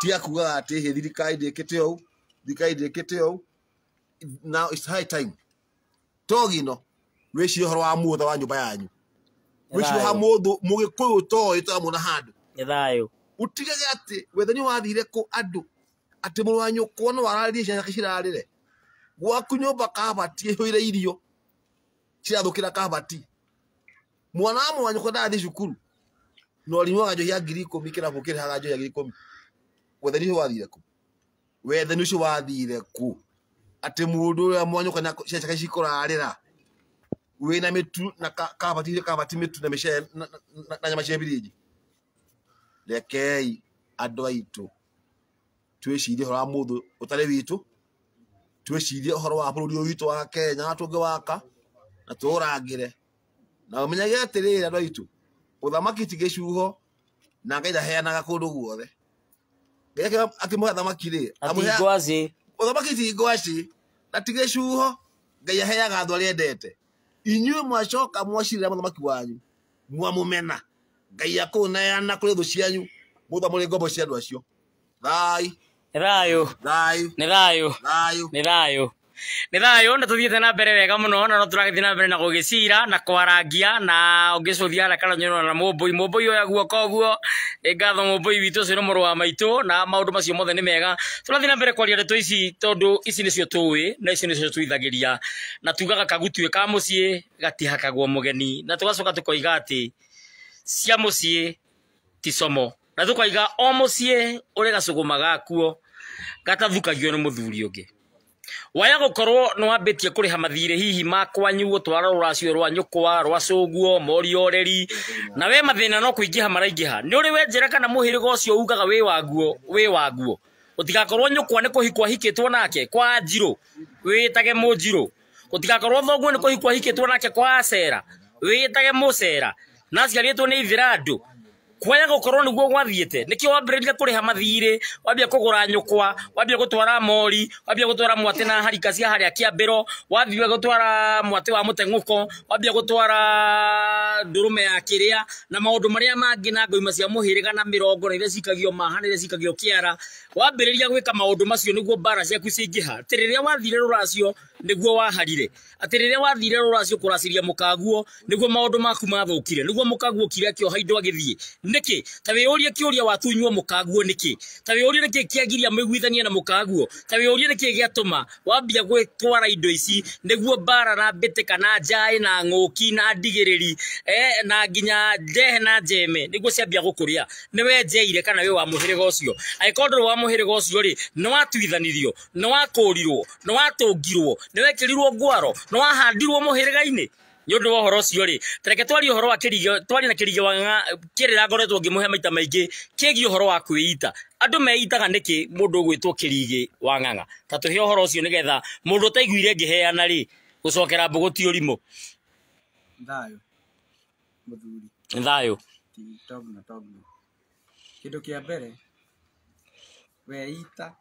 tiga kugaga atĩ hĩ thirikari ndĩkĩte ũũ, thirikari ndĩkĩte ũũ. Now it's high time Togino wĩcirie ũhoro wa mũndũ wa nyũmba yanyu, wĩcirie ha mũndũ mũgĩkũyũ toĩ tũramwona handũ, Nĩ thayũ. utigage atĩ wethani wathire kũ andũ atĩ mũrũ wa nyũkwa no ararĩrie ciana ciake cirarĩre gwaku nyũmba kabati ĩihũire irio cirathũkĩra kabati, mwana wa mũrũ wa nyũkwa ndarathiĩ cukuru na ũrinyuaga njohi ya 10,000 kĩrabu kĩrĩhaga njohi ya 10,000. Wethani ũcio wathire kũ? Wethani ũcio wathire kũ? Atĩ mũndũ ũrĩa mwa nyũkwa ciana ciake cikũrarĩra wĩna mĩtu na kabati kabati mĩtu na mĩcere na nyama cia birĩnji. Rekei andũ aitũ twĩcirie ũhoro wa mũndũ ũtarĩ witũ, twĩcirie ũhoro wa bũrũri ũyũ witũ wa Kenya tũngĩwaka na tũũrangĩre, na ũmenyage atĩrĩrĩ andũ aitũ, ũthamaki ti gĩcuho na Ngai ndaheanaga kũndũ guothe. Ngai akĩmũhe thamaki rĩ, Ati ngwacĩ. Ũthamaki ti ngwacĩ na ti gĩcuho, Ngai aheaga andũ arĩa endete. Inyuĩ mwacoka mwacirĩra mũthamaki wanyu mwamũmena, Ngai akũneana kũrĩ thũ cianyu, mũtha mũrĩ ngombo cia andũ acio. Thayũ. Nĩ thayũ. Thayũ. Nĩ thayũ. Thayũ. Nĩ thayũ. Nĩ thayũ na tũthiĩte na mbere wega mũno, na no tũragĩthiĩ na mbere na gũgĩcira na kwarangia na ũngĩcũthia harĩa Karũnyũrũ na Mũmbũi. Mũmbũi oya guoko ũguo, nĩ ngatho Mũmbũi witũ ũcio nĩ mũrũ wa maitũ, na maũndũ macio mothe nĩ mega. Tũrathiĩ na mbere kwaria ndeto ici tondũ ici nĩcio tũĩ na ici nĩcio twithagĩria, na tugaga kagutuĩ ka mũciĩ gatihakagwo mũgeni, na tũgacoka tũkoiga atĩ cia mũciĩ ti como, na tũkoiga o mũciĩ ũrĩ gacũgũma gakuo gatathukagio nĩ mũthuri ũngĩ. Waya gũkorwo nĩ wambĩtie kũrĩha mathirĩ hihi ma kwanyu, gũtwara rũracio rwa nyũkwa, rwa cũguo, mori oreri, na we mathĩna no kũingĩha maraingĩha. Nĩ ũrĩ wenjera kana mũhĩrĩga ũcio ugaga wĩ waguo, wĩ waguo. Gũtigakorwo nyũkwa nĩ kũhikwo ahikĩtwo nake kwa Njirũ, wĩtage Mũnjirũ. Gũtigakorwo thoguo nĩ kũhikwo ahikĩtwo nake kwa Acera, wĩtage Mũcera, na aciarĩtwo nĩ Ithĩrandũ. Kwaya gũkorwo nĩguo gwathiĩte, nĩkĩo wambĩrĩria kũrĩha mathirĩ, wambia kũgũra nyũkwa, wambia gũtwara mori, wambia gũtwara mwatĩ na harika cia harĩa kĩambĩro, wambia gũtwara mwatĩ wa mũteng'ũko, wambia gũtwara ndũrũme ya kĩrĩa, na maũndũ marĩa mangĩ na ngoima cia mũhĩrĩga na mĩrongo na iria cikagio maha na iria cikagio kĩara. Wambĩrĩria gwĩka maũndũ macio nĩguo mbara ciaku ciaingĩha. Atĩ rĩrĩa wathire rũracio nĩguo waharire, atĩ rĩrĩa wathire rũracio kũraciria mũkaguo nĩguo maũndũ maku mathũkire, nĩguo mũkaguo okire akĩoha indo agĩthiĩ, Nĩkĩ? Ta wĩyũrie kĩũria watunywo mũkaguo nĩkĩ? Ta wĩyũrie nĩkĩ kĩagiria mũiguithanie na mũkaguo? Ta wĩyũrie nĩkĩ gĩatũma wambia gwĩtwara indo ici nĩguo mbara na mbĩtĩka na njaĩ na ng'ũki na ndigĩrĩri na nginya njehe na njeme nĩguo ciambia gũkũrĩa. Nĩ wenjeire kana wĩ wa mũhĩrĩga ũcio? Angĩkorwo ndũrĩ wa mũhĩrĩga ũcio rĩ, nĩ watuithanirio, nĩ wakũrirwo, nĩ watũngirwo, nĩ wekĩrirwo ngwaro, nĩ wahandirwo mũhĩrĩga-inĩ. Nĩ ũndũ wa ũhoro ũcio rĩ, tareke twarie ũhoro wa Kĩrigĩ, twarie na Kĩrigĩ wa kĩrĩra ngoretwo ngĩmũhe maita maingĩ kĩgiĩ ũhoro wa kwĩita. Andũ meitaga nĩkĩ mũndũ ũgwĩtwo Kĩrigĩ wa Ng'ang'a? Ta tũhe ũhoro ũcio nĩgetha mũndũ ũtaiguire ngĩheana rĩ, gũcokera mbũgũ ti ũrimũ. Thayũ mũthuri. Thayũ. Ti togno togno. Kĩndũ kĩa mbere weita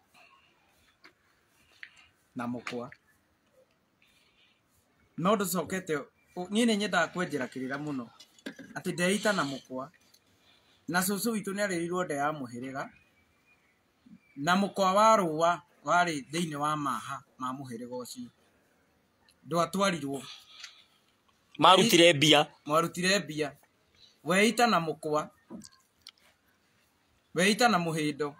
na mũkwa no ndũcokete. Niĩ nĩ nyendaga kwenjera kĩrĩra mũno atĩ ndeita na mũkwa na cũcũ witũ nĩ arĩrĩirwo nda ya mũhĩrĩga na mũkwa wa rũa warĩ thĩinĩ wa maha ma mũhĩrĩga ũcio, ndwatwarirwo. Marutire mbia. Mwarutire mbia. Weita na mũkwa, weita na mũhĩndo,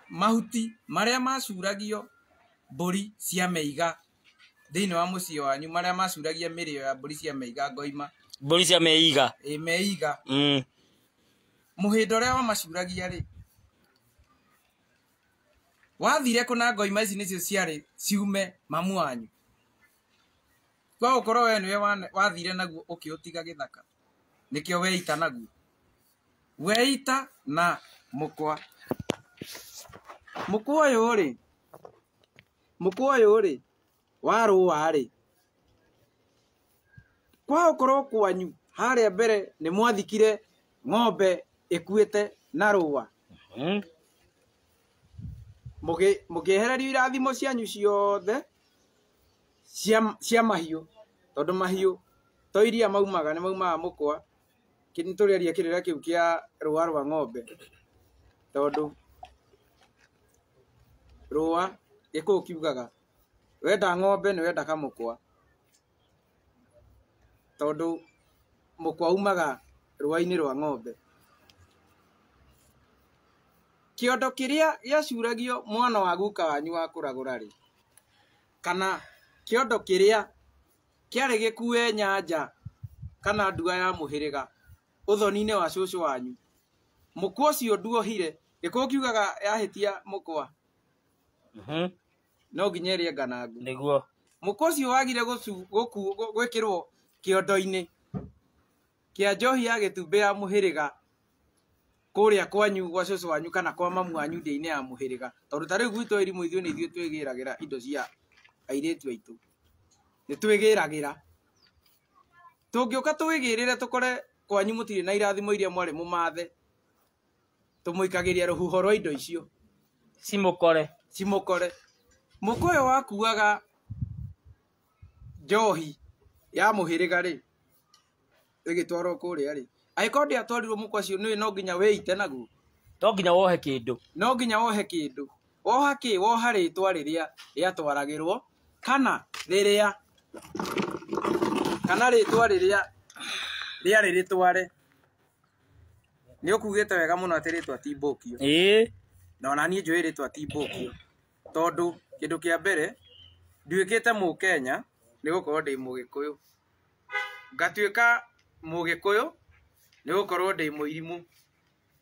mahuti marĩa macuragio mbũri cia mĩiga thĩinĩ wa mũciĩ wanyu, marĩa macuragia mĩrĩo ya mbũri cia mĩiga ngoima. Mbũri cia mĩiga. Ĩ mĩiga. Mũhĩndo ũrĩa wamacuragia rĩ, wathire kũna ngoima ici nĩcio ciarĩ ciume mamu wanyu. Kwa gũkorwo we nĩwe wathire naguo ũkĩũtiga gĩthaka, nĩkĩo weita naguo. Weita na mũkwa. Mũkwa ũyũ rĩ, mũkwa ũyũ rĩ, wa rũa rĩ, kwa gũkorwo kwanyu harĩa mbere nĩ mwathikire ng'ombe ĩkuĩte na rũa. Mũkĩehererio irathimo cianyu ciothe cia mahiũ, tondũ mahiũ to iria maumaga nĩ maumaga mũkwa. Nĩ tũrĩaria kĩrĩra kĩu kĩa rũa rwa ng'ombe, tondũ rũa gĩkũyũ kiugaga wenda ng'ombe nĩ wenda kamũkwa, tondũ mũkwa umaga rũa-inĩ rwa ng'ombe. Kĩondo kĩrĩa gĩacuragio mwana wa guka wanyu wa kũragũra rĩ, kana kĩondo kĩrĩa kĩarĩ gĩkue nyanja kana ndua ya mũhĩrĩga ũthoni-inĩ wa cũcũ wanyu, mũkwa ũcio nduohire. Gĩkũyũ kiugaga yahĩtia mũkwa no nginya ĩrĩe nganangu. Nĩguo. Mũkwa ũcio wagire gwĩkĩrwo kĩondo-inĩ kĩa njohi ya gĩtumbĩ ya mũhĩrĩga kũrĩa kwanyu gwa cũcũ wanyu kana kwa mamu wanyu ndĩa-inĩ ya mũhĩrĩga, tondũ ta rĩu gwitũ irimũ ithuĩ nĩ ithuĩ twĩgĩragĩra indo cia airĩtu aitũ, nĩ twĩgĩragĩra. Tũngĩũka twĩgĩrĩre tũkore kwanyu mũtirĩ na irathimo iria mwarĩ mũmathe, tũmũikagĩria rũhuho rwa indo icio cimũkore. Cimũkore. Mũkwa ũyũ wakuaga njohi ya mũhĩrĩga rĩ, ĩgĩtwarwo kũrĩa rĩ, angĩkorwo ndĩatwarirwo mũkwa ũcio nĩũĩ no nginya wĩite naguo. No nginya wohe kĩndũ. No nginya wohe kĩndũ. Woha kĩ? Woha rĩtwa rĩrĩa rĩatwaragĩrwo kana rĩrĩa, kana rĩtwa rĩrĩa rĩarĩ rĩtware. Nĩ ũkugĩte wega mũno atĩ rĩtwa ti mbũkio. Ĩĩ. Na ona niĩ njũĩ rĩtwa ti mbũkio, tondũ kĩndũ kĩa mbere nduĩkĩte mũkenya nĩ gũkorwo ndĩ mũgĩkũyũ, ngatuĩka mũgĩkũyũ nĩ gũkorwo ndĩ mũirimũ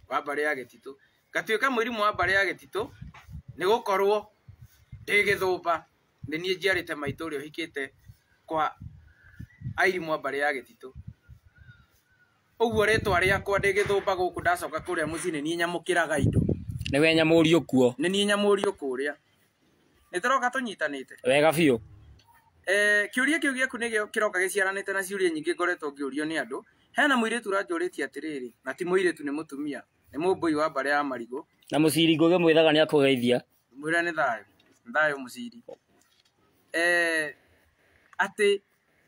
wa mbarĩ ya gĩtitũ, ngatuĩka mũirimũ wa mbarĩ ya gĩtitũ nĩ gũkorwo ndĩ gĩthũmba, nĩ niĩ njiarĩte maitũ ũrĩa ũhikĩte kwa airimũ a mbarĩ ya gĩtitũ. Ũguo rĩtwa rĩakwa ndĩ gĩthũmba gũkũ ndacoka kũrĩa mũciĩ nĩ niĩ nyamũkĩraga indo. Nĩwe nyamũriũ kuo. Nĩ niĩ nyamũriũ kũrĩa. Nĩ tũroka tũnyitanĩte. Wega biũ. Kĩũria kĩu gĩaku nĩkĩo kĩroka gĩciaranĩte na ciũria nyingĩ ngoretwo ngĩũrio nĩ andũ. Hena mũirĩtu ũranjũrĩtie atĩrĩrĩ, na ti mũirĩtu nĩ mũtumia, nĩ mũmbũi wa mbarĩ ya marigũ. Na mũciri ngũgĩ mwĩthaga nĩ akũgeithia. Mwĩre nĩ thayũ, nĩ thayũ mũciri. Atĩ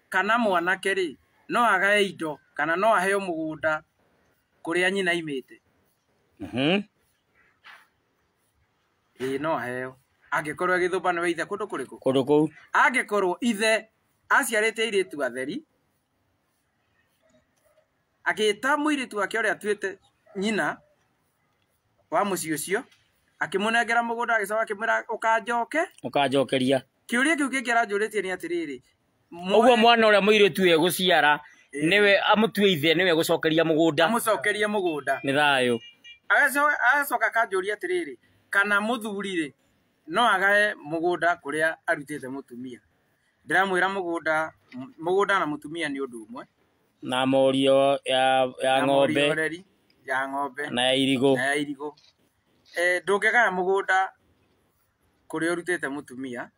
kana mwanake rĩ, no agae indo kana no aheo mũgũnda kũrĩa nyina aimĩte. Ĩĩ no aheo. Angĩkorwo agĩthũmba nĩwe ithe kũndũ kũrĩkũ? Kũndũ kũu. Angĩkorwo ithe aciarĩte airĩtu atheri, Agĩta mũirĩtu wake ũrĩa atuĩte nyina wa mũciĩ ũcio, akĩmũnengera mũgũnda, agĩcoka akĩmwĩra ũkanjoke. Ũkanjokeria. Kĩũria kĩu kĩngĩ aranjũrĩtie nĩ atĩrĩrĩ, Ũguo mwana ũrĩa mũirĩtu egũciara nĩwe amũtue ithe, nĩwe gũcokeria mũgũnda. Amũcokerie mũgũnda. Nĩ thayũ. Agacoka akanjũria atĩrĩrĩ, kana mũthuri rĩ no agae mũgũnda kũrĩa arutĩte mũtumia. Ndĩramwĩra mũgũnda na mũtumia nĩ ũndũ ũmwe. Na morio ya Na ng'ombe. ũreri ya ng'ombe. Na ya irigũ. Na ya irigũ. Ndũngĩgaya mũgũnda kũrĩa ũrutĩte mũtumia.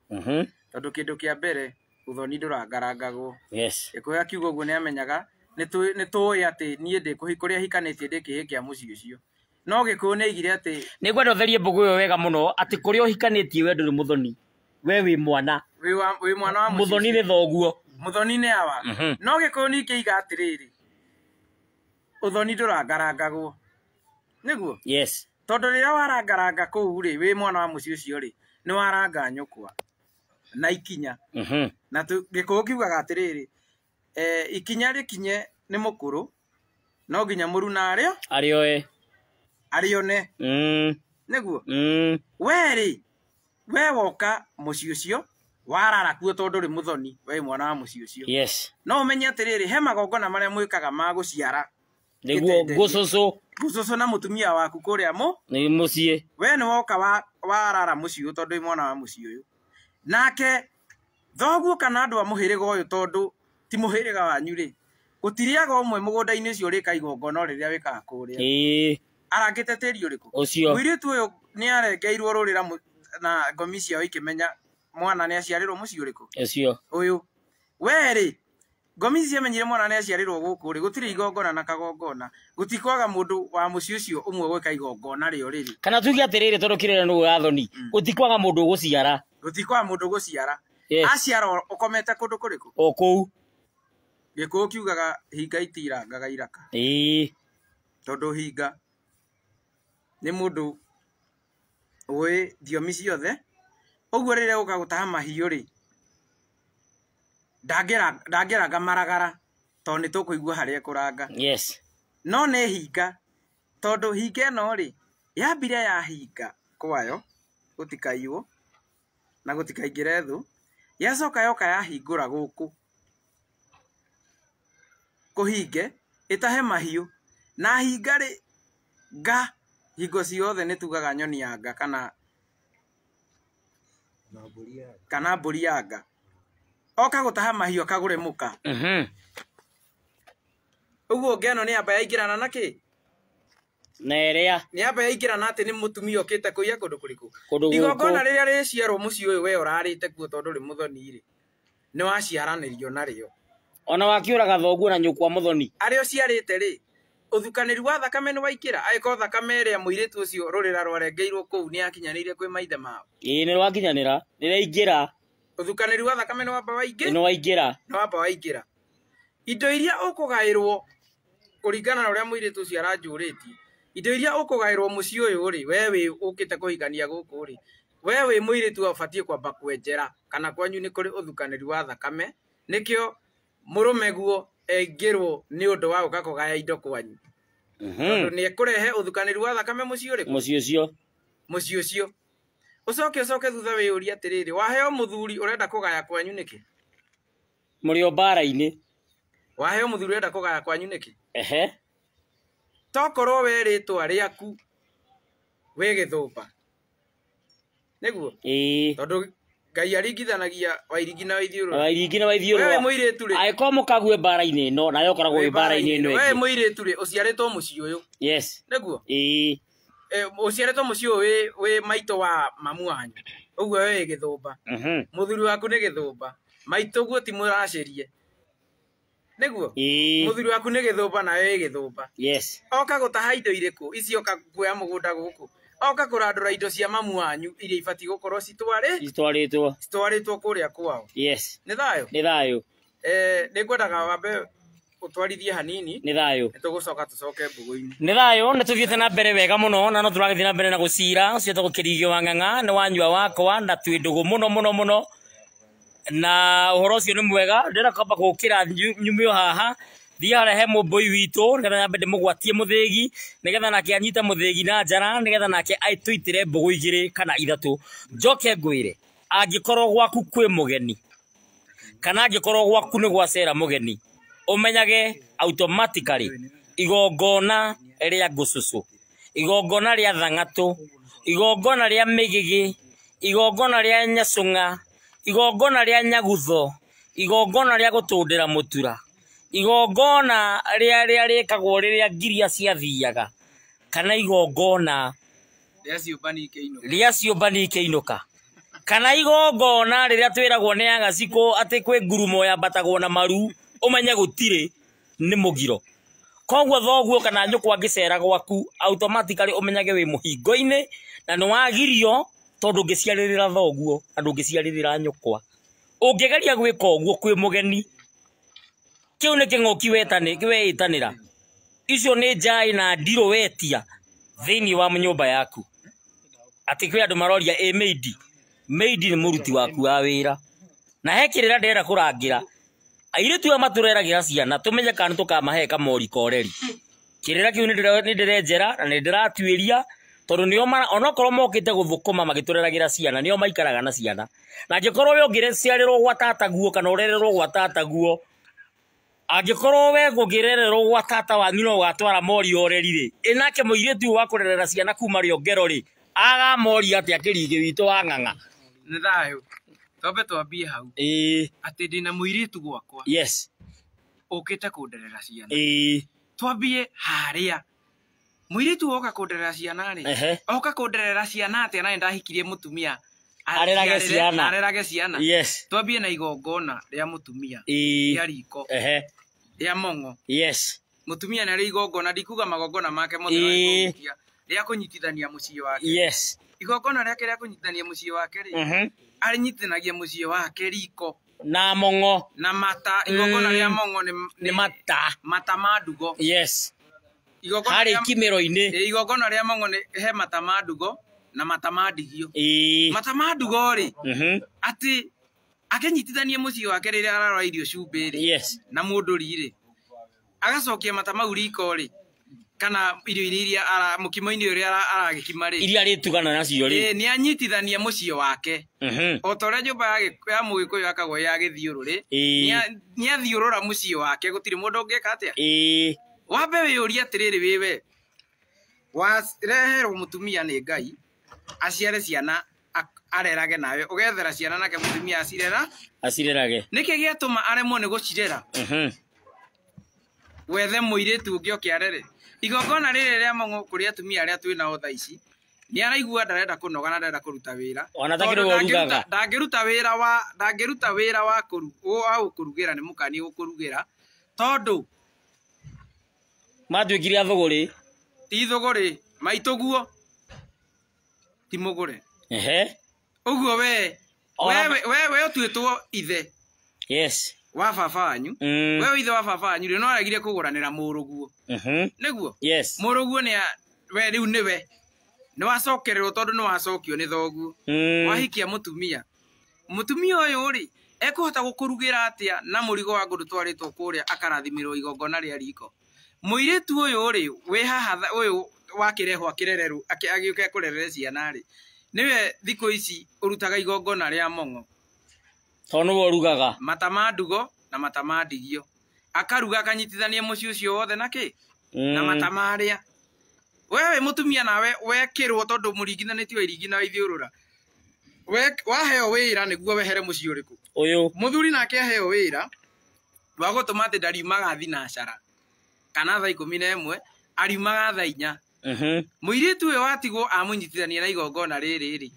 Tondũ kĩndũ kĩa mbere ũthoni ndũrangarangagwo. Yes. Gĩkũyũ akiuga ũguo nĩ amenyaga nĩ tũĩ atĩ niĩ ndĩ kũrĩa hikanĩtie ndĩ kĩhĩ kĩa mũciĩ ũcio. No Gĩkũyũ nĩ aigire atĩ nĩ ngwenda ũtherie mbũgũ ĩyo wega mũno atĩ kũrĩa ũhikanĩtie we ndũrĩ mũthoni. We wĩ mwana. Wĩ mwana wa mũciĩ. Mũthoni nĩ thoguo. Mũthoni nĩ awa. No Gĩkũyũ nĩ kĩiga atĩrĩrĩ, ũthoni ndũrangarangagwo. Nĩguo? Yes. Tondũ rĩrĩa warangaranga kũu rĩ, wĩ mwana wa mũciĩ ũcio rĩ, nĩ waranga nyũkwa na ikinya. Na Gĩkũyũ kiugaga atĩrĩrĩ, ikinya rĩkinye nĩ mũkũrũ, no nginya mũruna arĩo arĩoe. Arĩone. Nĩguo? We rĩ, we woka mũciĩ ũcio, warara kuo tondũ ũrĩ mũthoni, we mwana wa mũciĩ ũcio. Yes. No ũmenye atĩrĩrĩ, he magongona marĩa mwĩkaga ma gũciara. Nĩguo gũcũcũ. Gũcũcũ na mũtumia waku kũrĩa mũ? Nĩ mũciĩ. We nĩ woka warara mũciĩ ũyũ tondũ wĩ mwana wa mũciĩ ũyũ. Nake thoguo kana andũ a mũhĩrĩga ũyũ tondũ ti mũhĩrĩga wanyu rĩ, gũtirĩaga ũmwe mũgũnda-inĩ ũcio ũrĩka igongona rĩrĩa wĩkaga kũrĩa. Arangĩte tĩri ũrĩkũ? Ũcio. Mũirĩtu ũyũ nĩ arengeirwo rũrĩra na ngomi ciao ikĩmenya mwana nĩ aciarĩrwo mũciĩ ũrĩkũ? Ũcio. Ũyũ. We rĩ, ngomi ici ciamenyire mwana nĩ aciarĩrwo gũkũ rĩ, gũtirĩ igongona na kagongona. Gũtikwaga mũndũ wa mũciĩ ũcio ũmwe gwĩka igongona rĩo rĩrĩ. Kana tuge atĩrĩrĩ tondũ kĩrĩa nĩ wathoni, gũtikwaga mũndũ ũgũciara. Gũtikwaga mũndũ ũgũciara. Yes. Aciara ũkomete kũndũ kũrĩkũ? O kũu. Gĩkũyũ kiugaga hinga itirangaga iraka. Tondũ hinga nĩ mũndũ ũĩ thiomi ciothe. Ũguo rĩrĩa ũka gũtaha mahiũ rĩ, ndangĩranga maragara tondũ nĩ tũkũigua harĩa ekũranga. Yes. No nĩ hinga, tondũ hinga ĩno rĩ, yambire ya hinga kwayo, gũtikaiywo na gũtikaingĩre thũ, yacoka yoka yahingũra gũkũ kũhinge ĩtahe mahiũ. Na hinga rĩ, nga hingo ciothe nĩ tugaga nyoni ya nga kana mbũri ya nga. Oka gũtaha mahiũ akagũre mũka. Ũguo ngeno nĩ amba yaingĩrana na kĩ? Na ĩrĩa. Nĩ amba yaingĩrana atĩ nĩ mũtumia ũkĩte kũiya kũndũ kũrĩkũ? Kũndũ gũkũ. Igongona rĩrĩa rĩciarwo mũciĩ ũyũ we ũrarĩte kuo tondũ ũrĩ mũthoni rĩ, nĩ waciaranĩrio narĩo. Ona wakĩũraga thoguo na nyũkwa mũthoni. Arĩa ũciarĩte rĩ, ũthukanĩri wa thakame nĩ waingĩra? Angĩkorwo thakame ĩrĩa mũirĩtu ũcio rũrĩra rwarengeirwo kũu nĩ yakinyanĩire kwĩ maithe mao. Ĩĩ nĩ rwakinyanĩra, nĩ rwaingĩra. Ũthukanĩri wa thakame nĩ wamba waingĩ? Nĩ waingĩra. Nĩ wamba waingĩra. Indo iria ũkũgaĩrwo kũringana na ũrĩa mũirĩtu ũcio aranjũrĩtie, indo iria ũkũgaĩrwo mũciĩ ũyũ rĩ, we wĩ ũkĩte kũhikania gũkũ rĩ, we wĩ mũirĩtu ũbatiĩ kwamba kwenjera kana kwanyu nĩ kũrĩ ũthukanĩri wa thakame, nĩkĩo mũrũme guo engĩrwo nĩ ũndũ wa gũka kũgaya indo kwanyu. Tondũ nĩ ekũrehe ũthukanĩri wa thakame mũciĩ ũrĩkũ? Mũciĩ ũcio. Mũciĩ ũcio. Ũcoke ũcoke thutha wĩyũrie atĩrĩrĩ, waheo mũthuri ũrenda kũgaya kwanyu nĩkĩ? Mũrĩ o mbara-inĩ. Waheo mũthuri ũrenda kũgaya kwanyu nĩkĩ? Tokorwo we rĩtwa rĩaku wĩ Gĩthũmba. Nĩguo? Tondũ Ngai aringithanagia Wairigi na Waithiũrũra. Wairigi na Waithiũrũra. Wewe mũirĩtu rĩ. Angĩkorwo mũkague mbara-inĩ ĩno, nawe ũkoragwo wĩ mbara-inĩ ĩno ĩngĩ. Wewe mũirĩtu rĩ, ũciarĩtwo mũciĩ ũyũ. Yes. Nĩguo? Ũciarĩtwo mũciĩ ũyũ wĩ maitũ wa mamu wanyu. Ũguo we wĩ Gĩthũmba. Mũthuri waku nĩ Gĩthũmba. Maitũ guo ti mũracĩrie. Nĩguo? Mũthuri waku nĩ Gĩthũmba nawe wĩ Gĩthũmba. Yes. Oka gũtaha indo irĩkũ? Ici oka kuoya mũgũnda gũkũ. Oka kũrandũra indo cia mamu wanyu iria ibatiĩ gũkorwo citwarĩtwo. Citwarĩtwo kũrĩa kwao. Yes. Nĩ thayũ? Nĩ thayũ. Nĩ ngwendaga wambe ũtwarithie hanini. Nĩ thayũ. Nĩ tũgũcoka tũcoke mbũgũ-inĩ. Nĩ thayũ, nĩ tũthiĩte na mbere wega mũno na no tũragĩthiĩ na mbere na gũcira. Ũcio wĩtagwo Kĩrigio wa Ng'ang'a nĩ wanyua wakwa na twĩ ndũgũ mũno mũno mũno. Na ũhoro ũcio nĩ mwega. Ndĩrenda kwamba gũkĩra nyume o haha Thiĩ harĩa he mũmbũi witũ nĩgetha nyambe ndĩmũgwatie mũthĩgi, nĩgetha nake anyite mũthĩgi na njara, nĩgetha nake atũitĩre mbũgũ 2 kana 3. Njoke ngwĩre, angĩkorwo gwaku kwĩ mũgeni kana angĩkorwo gwaku nĩ gwacera mũgeni, ũmenyage automatically igongona rĩa ngũcũcũ, igongona rĩa thang'atũ, igongona rĩa mĩgĩgĩ, igongona rĩa nyacũng'a, igongona rĩa nyagutho, igongona rĩa gũtũndĩra mũtura, igongona rĩa rĩkagwo rĩrĩa ngiria ciathiaga, kana igongona rĩa ciũmbani ikĩinũka, kana igongona rĩrĩa twĩragwo nĩ agacikũ atĩ kwĩ ngurumo yambatagwo na maru, ũmenye gũtirĩ, nĩ mũgiro. Koguo thoguo kana nyũkwa angĩcera gwaku automatically ũmenyage wĩ mũhingo-inĩ na nĩ wagirio, tondũ ũngĩciarĩrĩra thoguo na ndũngĩciarĩrĩra nyũkwa. Ũngĩgeria gwĩka ũguo kwĩ mũgeni, kĩu nĩ kĩng'ũki weĩtanĩra. Icio nĩ njaĩ na ndirũ wetia thĩinĩ wa nyũmba yaku. Atĩ kwĩ andũ maroria ĩ maid. Maid nĩ mũruti waku wa wĩra. Na he kĩrĩra ndĩrenda kũrangĩra. Airĩtu aya matũreragĩra ciana tũmenye kana tũkamahe kamori koreri. Kĩrĩra kĩu nĩ ndĩrenjera na nĩ ndĩratuĩria, tondũ nĩo onokorwo mokĩte gũthũkũma magĩtũreragĩra ciana, nĩo maikaraga na ciana. Na angĩkorwo we ũngĩciarĩrwo gwa tataguo kana ũrererwo gwa tataguo, angĩkorwo we ũngĩrererwo gwa tata wanyu no ũgatwara mori oreri rĩ, ĩ nake mũirĩtu ũyũ wa kũrerera ciana kuma rĩongero rĩ, agamori atĩa kĩrigĩ witũ wa ng'ang'a? Nĩ thayũ. Twambe twambie hau. Ĩĩ. Atĩ ndĩna mũirĩtu gwakwa. Yes. Ũkĩte kũnderera ciana. Ĩĩ. Twambie harĩa. Mũirĩtu oka kũnderera ciana rĩ. Oka kũnderera ciana atĩa na nĩndahikirie mũtumia arerage ciana. Arerage ciana. Yes. Twambie na igongona rĩa mũtumia. Ĩĩ. Rĩa riko. Ehe. Rĩa mong'o. Yes. Mũtumia nĩ arĩ igongona, ndikuga magongona make mothe no igongona rĩa kũnyitithania mũciĩ wake. Yes. Igongona rĩake rĩa kũnyitithania mũciĩ wake rĩ. Arinyitithanagia mũciĩ wake riko na mong'o na mata. Igongona rĩa mong'o nĩ mata, mata ma ndugo. Yes. Harĩ kimero-inĩ. Igongona rĩa mong'o nĩ he mata ma ndugo na mata ma ndigio. Ĩĩ. Mata ma ndugo rĩ, atĩ akĩnyitithania mũciĩ wake rĩrĩa ararora irio cumbĩ rĩ. Yes. Na mũndũri rĩ, agacokia mata mau riko rĩ, kana irio iria mũkimo-inĩ ũrĩa aragĩkima rĩ, iria arĩtugana nacio rĩ, nĩ anyitithania mũciĩ wake. O ta ũrĩa nyũmba ya mũgĩkũyũ yakagwo ya gĩthiũrũrĩ, nĩ athiũrũra mũciĩ wake, gũtirĩ mũndũ ũngĩka atĩa. Ĩĩ. Wambe wĩyũrie atĩrĩrĩ, wĩwe wareherwo mũtumia nĩ Ngai aciare ciana arerage nawe, ũgethera ciana nake mũtumia acirera acirerage. Nĩkĩ gĩatũma aremwo nĩ gũcirera? Wethe mũirĩtu ũngĩ oke arere. Igongona rĩrĩ rĩa mong'o kũrĩ atumia arĩa twĩ nao thaa ici, nĩ araigua ndarenda kũnoga na ndarenda kũruta wĩra. Ona takĩrĩ we ũrugaga. Ndangĩruta wĩra wa ndangĩruta wĩra wa gũkũrugĩra, nĩ mũkanie gũkũrugĩra, tondũ matuĩkire athũgũrĩ. Ti thũgũrĩ, maitũguo ti mũgũre. Ehe. Ũguo we we ũtuĩtwo ithe. Yes. Wa baba wanyu. We ithe wa baba wanyu rĩ, no aregire kũgũranĩra mũrũguo. Nĩguo? Yes. Mũrũguo nĩ we rĩu nĩwe. Nĩ wacokererwo tondũ nĩ wacokio nĩ thoguo. Wahikia mũtumia. Mũtumia ũyũ rĩ, ekũhota gũkũrugĩra atĩa na mũrigo wa ngũ ndũtwarĩtwo kũrĩa akarathimĩrwo igongona rĩa riko. Mũirĩtu ũyũ rĩ, wĩ haha ũyũ wakĩrehwo akĩrererwo, agĩũke akũrerere ciana rĩ, nĩwe thikũ ici ũrutaga igongona rĩa mong'o. Tondũ nĩwe ũrugaga. Mata ma ndugo na mata ma ndigio. Akaruga akanyitithania mũciĩ ũcio wothe na kĩ? Na mata marĩa. We wĩ mũtumia nawe wekĩrwo tondũ mũringithanĩtio wa iringi na wa ithiũrũra. Waheo wĩra nĩguo wehere mũciĩ ũrĩkũ? Ũyũ. Mũthuri nake aheo wĩra wa gũtũma atĩ ndariumaga thinacara kana thaa 11, ariumaga thaa 4. Mũirĩtu ũyũ watigwo amũnyitithania na igongona rĩrĩ rĩ,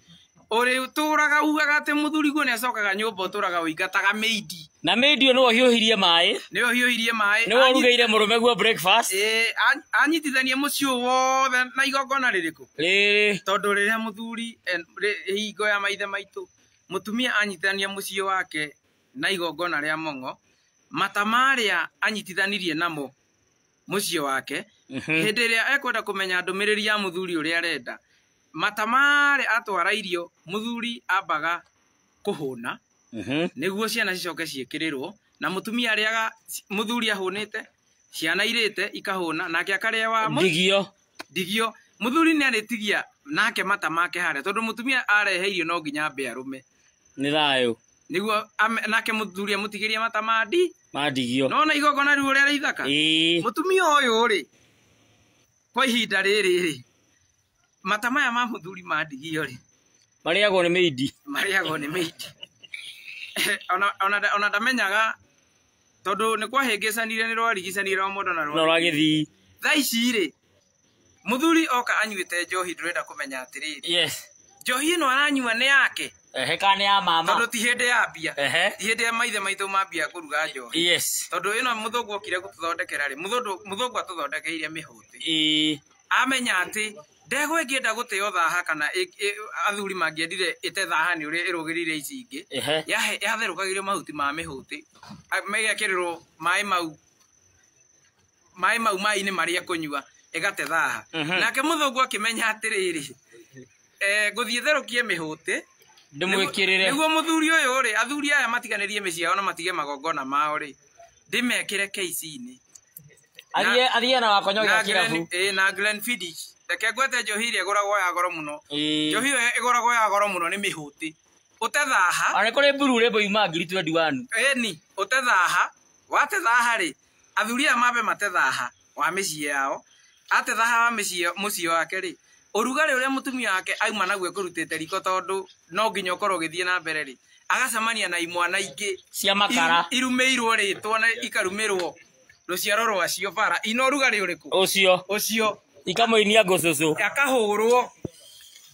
ũrĩtũraga ugaga atĩ mũthuri guo nĩacokaga nyũmba, ũtũraga ũingataga maidi. Na maidi ũyũ nĩwe ũhiũhirie maĩ. Nĩwe ũhiũhirie maĩ. Nĩwe ũrugĩire mũrũme guo breakfast. Ĩĩ, anyitithania mũciĩ ũyũ wothe na igongona rĩrĩkũ? Rĩrĩ. Tondũ rĩrĩa mũthuri hingo ya maithe maitũ, mũtumia anyitithania mũciĩ wake na igongona rĩa mong'o, mata marĩa anyitithanirie namo mũciĩ wake, hĩndĩ ĩrĩa ekwenda kũmenya ndũmĩrĩri ya mũthuri ũrĩa arenda, mata marĩa atwara irio, mũthuri ambaga kũhũna, nĩguo ciana cicoke ciĩkĩrĩrwo, na mũtumia arĩaga mũthuri ahũnĩte, Ciana irĩte ikahũna nake akarĩa wa ndigio. Ndigio. Mũthuri nĩ arĩtigia nake mata make harĩa tondũ mũtumia arehe irio no nginya ambe arũme. Nĩ thayũ. Nĩguo nake mũthuri amũtigĩrie mata ma ma ndigio. Nona igongona rĩu ũrĩa rĩithaka. Ĩĩ. Mũtumia ũyũ rĩ kwa ihinda rĩrĩ rĩ mata maya ma mũthuri ma ndigio rĩ marĩagwo nĩ mĩindi. Marĩagwo nĩ mĩindi. Ona ndamenyaga tondũ nĩ kwahĩngĩcanire nĩ rwarigicanire o mũndũ na Na rwagĩthii. Thaa ici rĩ mũthuri oka anyuĩte njohi ndũrenda kũmenya atĩrĩrĩ. Yes. Njohi ĩno aranyua nĩ yake. Ehe, kana nĩ ya mama. Tondũ ti hĩndĩ ya mbia. Ehe. Ti hĩndĩ ya maithe maitũ mambia kũruga njohi. Yes. Tondũ ĩno mũthũngũ okire gũtũthondekera rĩ, mũthũngũ atũthondekeire mĩhũtĩ. Ĩĩ. Amenya atĩ ndegwa ĩngĩenda gũteo thaha kana athuri mangĩendire ĩte thaha nĩ ũrĩa ĩrũgĩrĩire ici ingĩ. Ehe. Yatherũkagĩrio mahuti ma mĩhũtĩ. Megekĩrĩrwo maĩ mau. Maĩ mau maĩ-inĩ marĩa kũnyua ĩgate thaha. Nake mũthũngũ akĩmenya atĩrĩrĩ, ngũthiĩ therũkie mĩhũtĩ ndĩmwĩkĩrĩre. Nĩguo mũthuri ũyũ rĩ, athuri aya matiganĩrie mĩciĩ yao na matige magongona mao rĩ, ndĩmekĩre KC-inĩ. Athiĩ na wakonyo gĩa kĩrabu. Na Glenfiddich. Reke ngwete njohi ĩrĩa ĩgũragwo ya goro mũno. Njohi ĩyo ĩgũragwo ya goro mũno nĩ mĩhũtĩ. Ũte thaha. Ona kũrĩ mburu rĩmbo yuma 2021. Ĩni, ũte thaha. Wate thaha rĩ, athuri aya mambe mate thaha wa mĩciĩ yao. Ate thaha wa mũciĩ wake rĩ, ũrugarĩ ũrĩa mũtumia wake auma naguo ekũrutĩte riko tondũ no nginya ũkorwo ũgĩthiĩ na mbere rĩ, agacemania na imwana ingĩ cia makara irumĩirwo rĩtwa na ikarumĩrwo rũciaro rwacio bara ina ũrugarĩ ũrĩkũ ũcio ũcio ikamũinia ngũcũcũ akahũrwo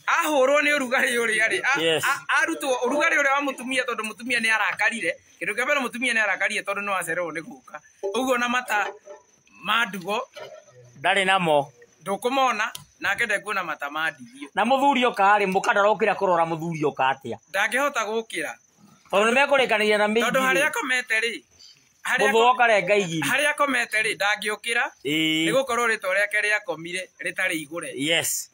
ahũrwo nĩ ũrugarĩ ũrĩa rĩ Yes. arutwo ũrugarĩ ũrĩa wa mũtumia tondũ mũtumia nĩ arakarire kĩndũ kĩa mbere mũtumia nĩ arakarire tondũ nĩ wacererwo nĩ gũka ũguo na mata ma ndugo ndarĩ namo ndũkũmona nake ndekuona mata ma ndigio na mũthuri oka rĩ mũka ndarokĩra kũrora mũthuri oka atĩa ndangĩhota gũkĩra tondũ nĩ mekũrĩkanĩria na mĩingĩ tondũ harĩa akomete rĩ mũthũ okarenga igiri harĩa akomete rĩ ndangĩũkĩra Ĩĩ. nĩ gũkorwo rĩtwa rĩake rĩakomire rĩtarĩ igũre. Yes.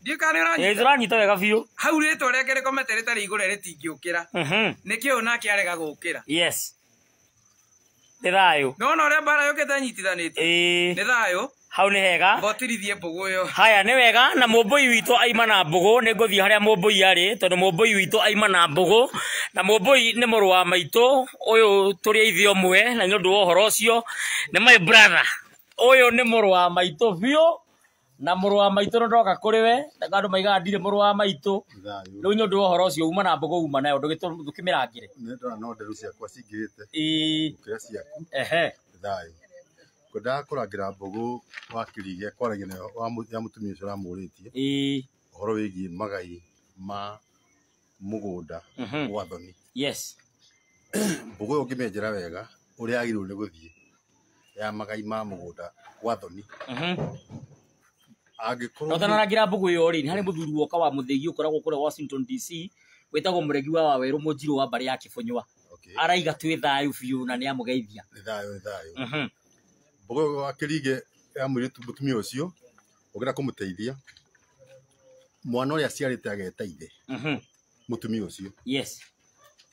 Ndiũĩ kana nĩ ũranyita. Ĩĩ, tũranyita wega biũ. Hau rĩtwa rĩake rĩkomete rĩtarĩ igũre rĩtingĩũkĩra. Nĩkĩo nake arega gũkĩra. Yes. Nĩ thayũ. Nĩwona ũrĩa mbara yũkĩte nyitithanĩtie? Ĩĩ. Nĩ thayũ. Hau nĩ hega. Mbotirithie mbũgũ ĩyo. Haya nĩ wega na mũmbũi witũ aima na mbũgũ nĩ ngũthiĩ harĩa mũmbũi arĩ tondũ mũmbũi witũ aima na mbũgũ na mũmbũi nĩ mũrũ wa maitũ ũyũ tũrĩ a ithe ũmwe na nĩ ũndũ wa ũhoro ũcio nĩ my brother ũyũ nĩ mũrũ wa maitũ biũ na mũrũ wa maitũ nĩ ndoka kũrĩ we andũ maigaga ndirĩ mũrũ wa maitũ rĩu nĩ ũndũ wa ũhoro ũcio uma na mbũgũ uma nayo ndũkĩmĩrangĩre. Nĩ ndona no nderu ciakwa cingĩhĩte Ĩĩ. gũkĩra ciaku. Ehe. Thayũ. Ngwendaga kũrangĩra mbũgũ wa kĩrige kwaragia nayo ya mũtumia ũcio ũramũrĩtie. Ĩĩ. Ũhoro wĩgiĩ magai ma mũgũnda gwa thoni. Yes. Mbũgũ ĩyo ũngĩmĩenjera wega ũrĩa yagĩrĩirwo nĩ gũthiĩ ya magai ma mũgũnda gwa thoni. Angĩkorwo No ũtanarangĩra mbũgũ ĩyo rĩ, nĩ harĩ mũthuri woka wa mũthĩgi ũkoragwo kũrĩa Washington DC wĩtagwo Mũregi wa Wawerũ mũnjirũ wa mbarĩ ya Kĩbũnyũa. Araiga twĩ thayũ biũ na nĩ amũgeithia. Nĩ thayũ, nĩ thayũ. Mbũgũ ĩyo wa kĩrige ya mũirĩtu mũtumia ũcio ũngĩenda kũmũteithia mwana ũrĩa aciarĩte ageta ithe mũtumia ũcio. Yes.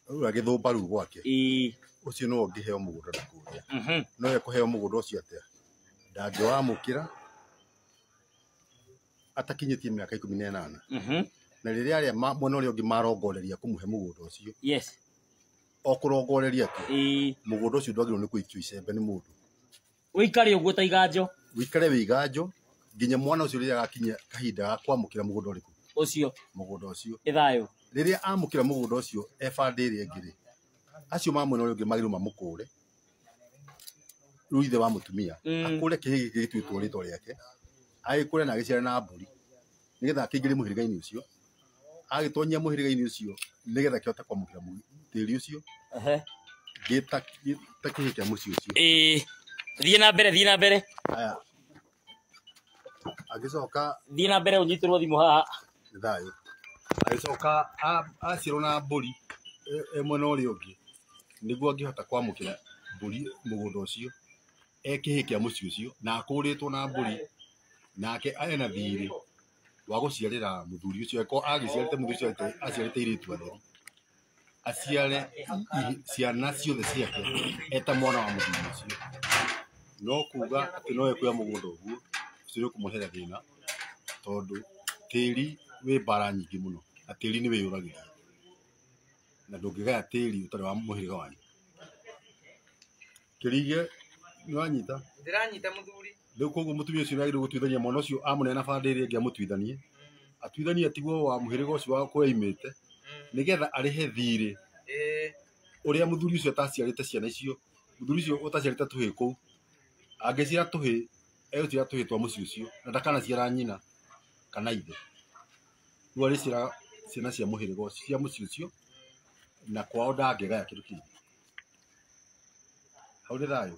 Rĩu agĩthũmba rĩu gwake. Ĩĩ. Ũcio nĩwe ũngĩheo mũgũnda na kũrĩa. No ekũheo mũgũnda ũcio atĩa? Ndangĩwamũkĩra atakinyĩtie mĩaka 18. Na rĩrĩa arĩa mwena ũrĩa ũngĩ marongoreria kũmũhe mũgũnda ũcio. Yes. O kũrongoreria tu. Ĩĩ. Mũgũnda ũcio ndwagĩrĩirwo nĩ kũikio icembe nĩ mũndũ. Ũikare ũguo ta iganjo. Ũikare wĩ iganjo nginya mwana ũcio rĩrĩa agakinyia kahinda ga kwamũkĩra mũgũnda ũrĩkũ? Ũcio. Mũgũnda ũcio. Nĩ thayũ. Rĩrĩa amũkĩra mũgũnda ũcio e bandĩ ĩrĩa ĩngĩ rĩ, acio ma mwena ũrĩa ũngĩ magĩrĩirwo mamũkũre. Rĩu ithe wa mũtumia akũre kĩhĩĩ gĩkĩ gĩtuĩtwo rĩtwa rĩake, agĩkũre na agĩciare na mbũri nĩgetha akĩingĩrie mũhĩrĩga-inĩ ũcio, agĩtonyia mũhĩrĩga-inĩ ũcio nĩgetha kĩhote kwamũkĩra tĩri ũcio. Ehe. Gĩta kĩhĩĩ kĩa mũciĩ ũcio. Ĩĩ. Thiĩ na mbere, thiĩ na mbere. Haya. Agĩcoka thiĩ na mbere ũnyitĩrwo thimũ haha. Nĩ thayũ. Agĩcoka aciarwo na mbũri e mwena ũrĩa ũngĩ nĩguo angĩhota kwamũkĩra mbũri mũgũnda ũcio e kĩhĩĩ kĩa mũciĩ ũcio na akũrĩtwo na mbũri nake ena thirĩ wa gũciarĩra mũthuri ũcio angĩkorwo agĩciarĩte mũthuri ũcio aciarĩte airĩtu atheri aciare ciana ciothe ciake eta mwana wa mũthuri ũcio. No kuga atĩ no ekuoya mũgũnda ũguo, ũcio nĩ ũkũmũrehere thĩna, tondũ tĩri wĩ mbara nyingĩ mũno, na tĩri nĩ wĩyũragĩria, na ndũngĩgaya tĩri ũtarĩ wa mũhĩrĩga wanyu. Kĩrige nĩ wanyita? Ndĩranyita mũthuri. Rĩu koguo mũtumia ũcio nĩagĩrĩirwo gũtuithania mwana ũcio amũneana banda ĩrĩa ĩngĩ amũtuithanie, atuithanie atigwo wa mũhĩrĩga ũcio wa kũrĩa aimĩte, nĩgetha arĩhe thirĩ ũrĩa mũthuri ũcio ataciarĩte ciana icio, mũthuri ũcio ũtaciarĩte tũhĩĩ kũu, angĩciara tũhĩĩ, egũciara tũhĩĩ twa mũciĩ ũcio, na ndakanaciara nyina kana ithe. Rĩu arĩciaraga ciana cia mũhĩrĩga ũcio, cia mũciĩ ũcio, na kwao ndangĩgaya kĩndũ kĩngĩ. Hau nĩ thayũ.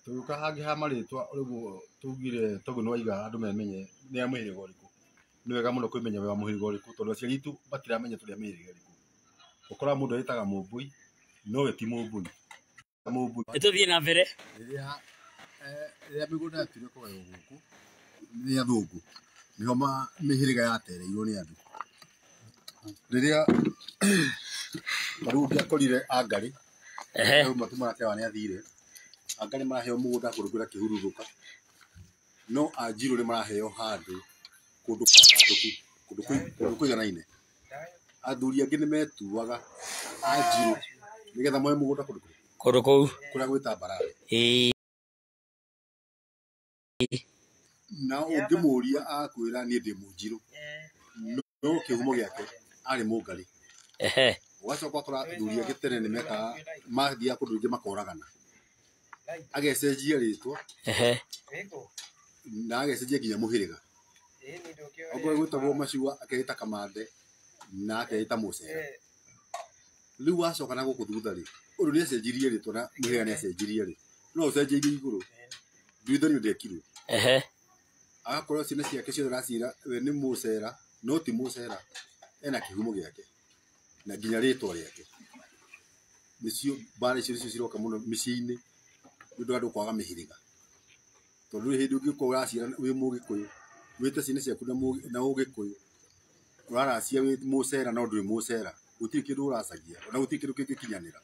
Tũgĩũka hangĩ ha marĩtwa ũguo tugire toguo nĩ waiga andũ memenye nĩ a mũhĩrĩga ũrĩkũ. Nĩ wega mũno kwĩmenya wĩ wa mũhĩrĩga ũrĩkũ tondũ aciari aitũ matiramenya tũrĩ a mĩhĩrĩga ĩrĩkũ. Ũkoraga mũndũ eĩtaga Mũmbũi no we ti Mũmbũi. Mũmbũi. Nĩ tũthiĩ na mbere. Rĩrĩa rĩrĩa mĩgũnda yatuire kũgaywo gũkũ nĩ athũngũ, nĩho mĩhĩrĩga yatereirwo nĩ andũ. Rĩrĩa ta rĩu ũngĩakorire Angarĩ, rĩu matu maratewa nĩ athire, Angarĩ maraheo mũgũnda kũndũ kwĩna kĩhurũrũka, no Anjirũ nĩ maraheo handũ kũndũ kwandandũku, kũndũ kũiganaine. Athuri angĩ nĩ metuaga Anjirũ nĩgetha moe mũgũnda kũndũ kũu, Kũndũ kũu. kũrĩa gwĩtambarare. Ĩĩ. Na ũngĩmũria akwĩra niĩ ndĩ Mũnjirũ, no kĩhumo gĩake arĩ Mũngarĩ. Ũgacoka ũgakora athuri angĩ tene nĩ mekaga, mathiaga kũndũ rĩngĩ makoragana, agecenjia rĩtwa na agecenjia nginya mũhĩrĩga. Okorwo gwĩtagwo Macua akeĩta Kamande na akeĩta Mũcera. Rĩu wacoka na gũkũ thutha rĩ, ũndũ nĩ acenjirie rĩtwa na mũhĩrĩga nĩ acenjirie rĩ, no ũcenjeirie igũrũ, nduithanio ndekirwo. Agakorwo ciana ciake ciothe aracira we nĩ Mũcera, no ti Mũcera, ena kĩhumo gĩake na nginya rĩtwa rĩake. Nĩcio mbara icio nĩcio ciroka mũno mĩciĩ-inĩ nĩ ũndũ wa andũ kwaga mĩhĩrĩga. Tondũ ndũrĩ hĩndĩ ũngĩkorwo ũraciara wĩ Mũgĩkũyũ, wĩte ciana ciaku na Ũgĩkũyũ, ũraracia wĩ Mũcera no ndũrĩ Mũcera, gũtirĩ kĩndũ ũracagia, ona gũtirĩ kĩndũ kĩngĩkinyanĩra.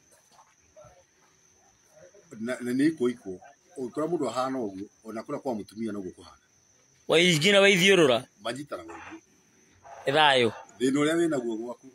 Na nĩ ikũikwo, ũngĩkora mũndũ ahana ũguo, ona kũrĩa kwa mũtumia noguo kũhana. Waingĩ na waithiũrũra. Manyitanaga ũguo. Nĩ thayũ. Thĩna ũrĩa wĩnaguo gwaku,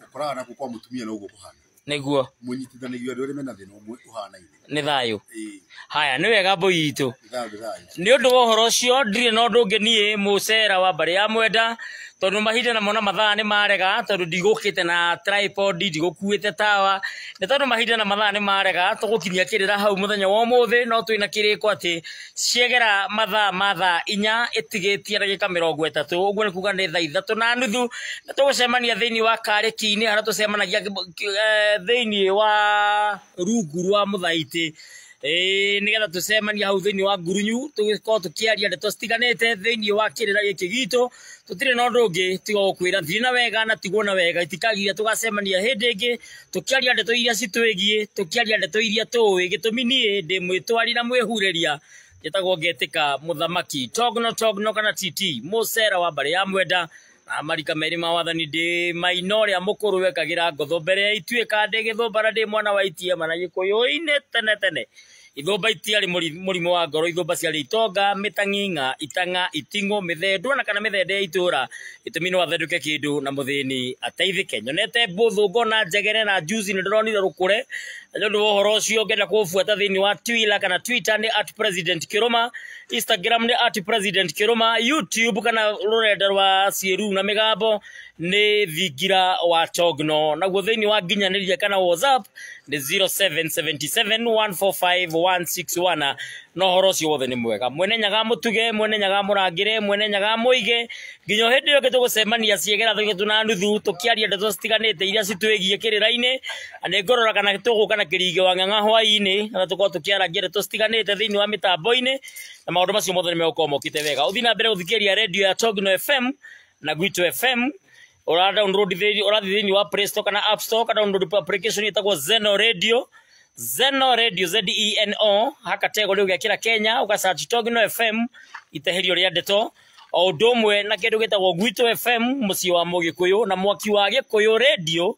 ũkoraga nakuo kwa mũtumia noguo kũhana. Nĩguo. Mũnyitithanagio andũ arĩa mena thĩna ũmwe ũhanaine. Nĩ thayũ. Ĩĩ. Haya, nĩ wega mbũi itũ. Nĩ thayũ, nĩ thayũ. Nĩ ũndũ wa ũhoro ũcio ndirĩ na ũndũ ũngĩ niĩ Mũcera wa mbarĩ ya Mwenda, tondũ mahinda namo na mathaa nĩ marega, tondũ ndigũkĩte na tripod, ndigũkuĩte tawa, nĩ tondũ mahinda na mathaa nĩ marega, tũgũkinyia kĩrĩra hau mũthenya wa ũmũthĩ, no twĩna kĩrĩko atĩ ciegera mathaa ma thaa inya ĩtigĩtie ndagĩka 30, ũguo nĩ kuga nĩ thaa 3:30, na tũgũcemania thĩinĩ wa karĩki-inĩ harĩa tũcemanagia thĩinĩ wa rungu rwa mũthaitĩ. Nĩgetha tũcemanie hau thĩinĩ wa ngurunyu, tũgĩkorwo tũkĩaria ndeto citiganĩte thĩinĩ wa kĩrĩra gĩkĩ gitũ. Tũtirĩ na ũndũ ũngĩ tiga gũkwĩra thiĩ na wega na tigwo na wega, itikagiria tũgacemania hĩndĩ ĩngĩ tũkĩaria ndeto iria citwĩgiĩ, tũkĩaria ndeto iria tũĩ. Gĩtũmi niĩ ndĩ mwĩtwari na mwĩhurĩria, njĩtagwo Ngetĩka Mũthamaki Togno Togno kana TT Mũcera wa mbarĩ ya Mwenda, na marika merĩ ma wathani ndĩ maina ũrĩa mũkũrũ wekagĩra ngotho mbere ya ituĩka, ndĩ gĩthũmba na ndĩ mwana wa itiema na Gĩkũyũ-inĩ tene tene. Ithũmba itiarĩ mũrimũ wa ngoro, ithũmba ciarĩ itonga, mĩtang'ing'a, itang'a, iting'o, mĩthendwa na kana mĩthende ya itũra. Gĩtũmi no athendũke kĩndũ na mũthĩni ateithĩke. Nyonete mbũthũ ngona njegere na juzi nĩ ndĩronire rũkũre. Na nĩ ũndũ wa ũhoro ũcio ngenda kũbuata thĩinĩ wa Twitter kana Twitter nĩ at President Kĩrũma, Instagram nĩ at President Kĩrũma, YouTube kana rũrenda rwa ciĩruru na mĩgambo nĩ Thingira wa Togno. Naguo thĩinĩ wa nginyanĩria kana WhatsApp nĩ 0777145161. Na ũhoro ũcio wothe nĩ mwega. Mwene Nyaga mũtuge, Mwene Nyaga mũrangĩre, Mwene Nyaga mũige, nginya hĩndĩ ĩyo ĩngĩ tũgũcemania ciegera 3:30 tũkĩaria ndeto citiganĩte iria citwĩgiĩ kĩrĩra-inĩ. Na nĩ ngũrora kana tũgũka na kĩrigĩ wa ng'ang'a hwaĩ-inĩ, na tũkorwo tũkĩarangia ndeto citiganĩte thĩinĩ wa mĩtambo-inĩ, na maũndũ macio mothe nĩ megũkorwo mokĩte wega. Ũthiĩ na mbere gũthikĩrĩria radio ya Togno FM na Gwitũ FM. Ura download thĩinĩ, ũrathiĩ thĩinĩ wa Play Store kana App Store, kana download application ĩtagwo Zeno Radio. Zeno Radio, ZENO, hakategori ũgekĩra Kenya, ũgasearch Togno FM, iteherio rĩa ndeto. O ũndũ ũmwe na kĩndũ gĩtagwo Gwitũ FM, mũciĩ wa Mũgĩkũyũ, na mwaki wa Gĩkũyũ Radio.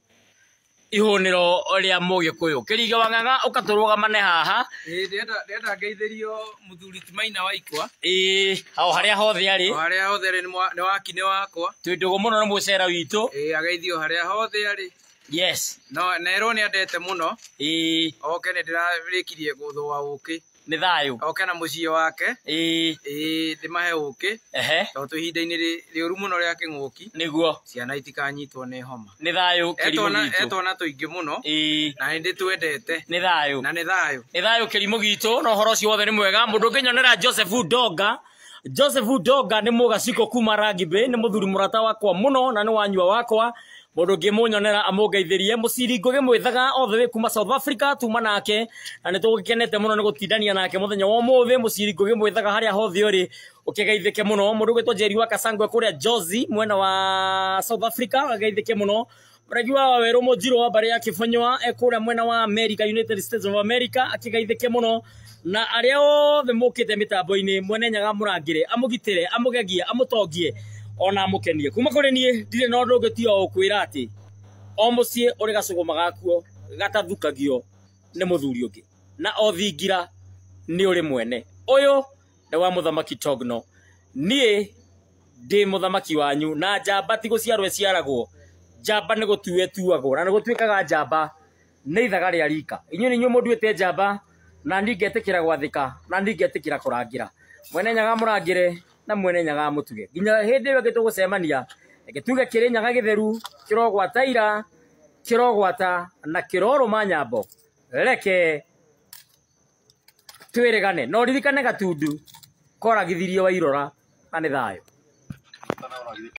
Ihũnĩro rĩa Mũgĩkũyũ. Kĩringa wa Ng'ang'a ũkatũrũgamane haha. Ĩĩ, ndĩrenda ngeithĩrio mũthuri ti Maina wa Ikwa. Ĩĩ, o harĩa hothe arĩ. O harĩa hothe arĩ nĩ wakinĩ wakwa. Twĩ ndũgũ mũno na mũcera witũ. Ĩĩ, ageithio harĩa hothe arĩ. Yes. No nerwo nĩ andete mũno. Ĩĩ. Oke nĩ ndĩrarĩkirie gũthũa ũkĩ. Nĩ thayũ. Oke na mũciĩ wake. Ĩĩ. Ĩĩ, ndĩmahe ũkĩ. Ehe. Tondũ twĩ ihinda-inĩ rĩũru mũno rĩa kĩng'ũki. Nĩguo. Ciana itikanyitwo nĩ homa. Nĩ thayũ kĩrimũ gitũ. Etwana tũingĩ mũno. Ĩĩ. Na nĩ ndĩtwendete. Nĩ thayũ. Na nĩ thayũ. Nĩ thayũ kĩrimũ gitũ na ũhoro ũcio wothe nĩ mwega. Mũndũ ũngĩnyonera Joseph Ndonga. Joseph Ndonga nĩ mũgaciko kuma Rugby, nĩ mũthuri mũrata wakwa mũno na nĩ wanyua wakwa. Mũndũ ũngĩ mũnyonera amũngeithĩrie. Mũciri Ngũgĩ mwĩthaga all the way kuma South Africa, tuma nake na nĩ tũgĩkenete mũno nĩ gũtindania nake mũthenya wa ũmũthĩ. Mũciri Ngũgĩ mwĩthaga harĩa hothe ũrĩ ũkĩgeithĩke mũno. Mũndũ ũgwĩtwo Njeri wa Kasangwe kũrĩa Jozi mwena wa South Africa ageithĩke mũno. Mũregi wa Wawerũ Mũnjirũ wa mbarĩ ya Kĩbonywa e kũrĩa mwena wa America, United States of America akĩgeithĩke mũno. Na arĩa othe mũkĩte mĩtambo-inĩ, Mwene Nyaga amũrangĩre, amũgitĩre, amũgegie, amũtongie ona amũkenie. Kuma kũrĩ niĩ ndirĩ na ũndũ ũngĩ tiga o gũkwĩra atĩ o mũciĩ ũrĩ gacũgũma gakuo gatathukagio nĩ mũthuri ũngĩ, na o thingira nĩ ũrĩ mwene. Ũyũ nĩ wa Mũthamaki Togno. Niĩ ndĩ mũthamaki wanyu, na njamba ti gũciarwo ĩciaragwo, njamba nĩ gũtuo ĩtuagwo, na nĩ gũtuĩkaga njamba nĩ ithaga rĩa rika. Inyuĩ nĩ inyuĩ mũnduĩte njamba, na niĩ ngetĩkĩra gwathĩka, na niĩ ngetĩkĩra kũrangĩra. Mwene Nyaga amũrangĩre na Mwene Nyaga amũtuge. Nginya hĩndĩ ĩyo ĩngĩ tũgũcemania, reke tuge kĩrĩ Nyaga gĩtheru, kĩrogwata ira, kĩrogwata na kĩrorũma nyambo. Reke twĩrĩgane. No ririkane Gatundu koragithirie Wairora, na nĩ thayũ.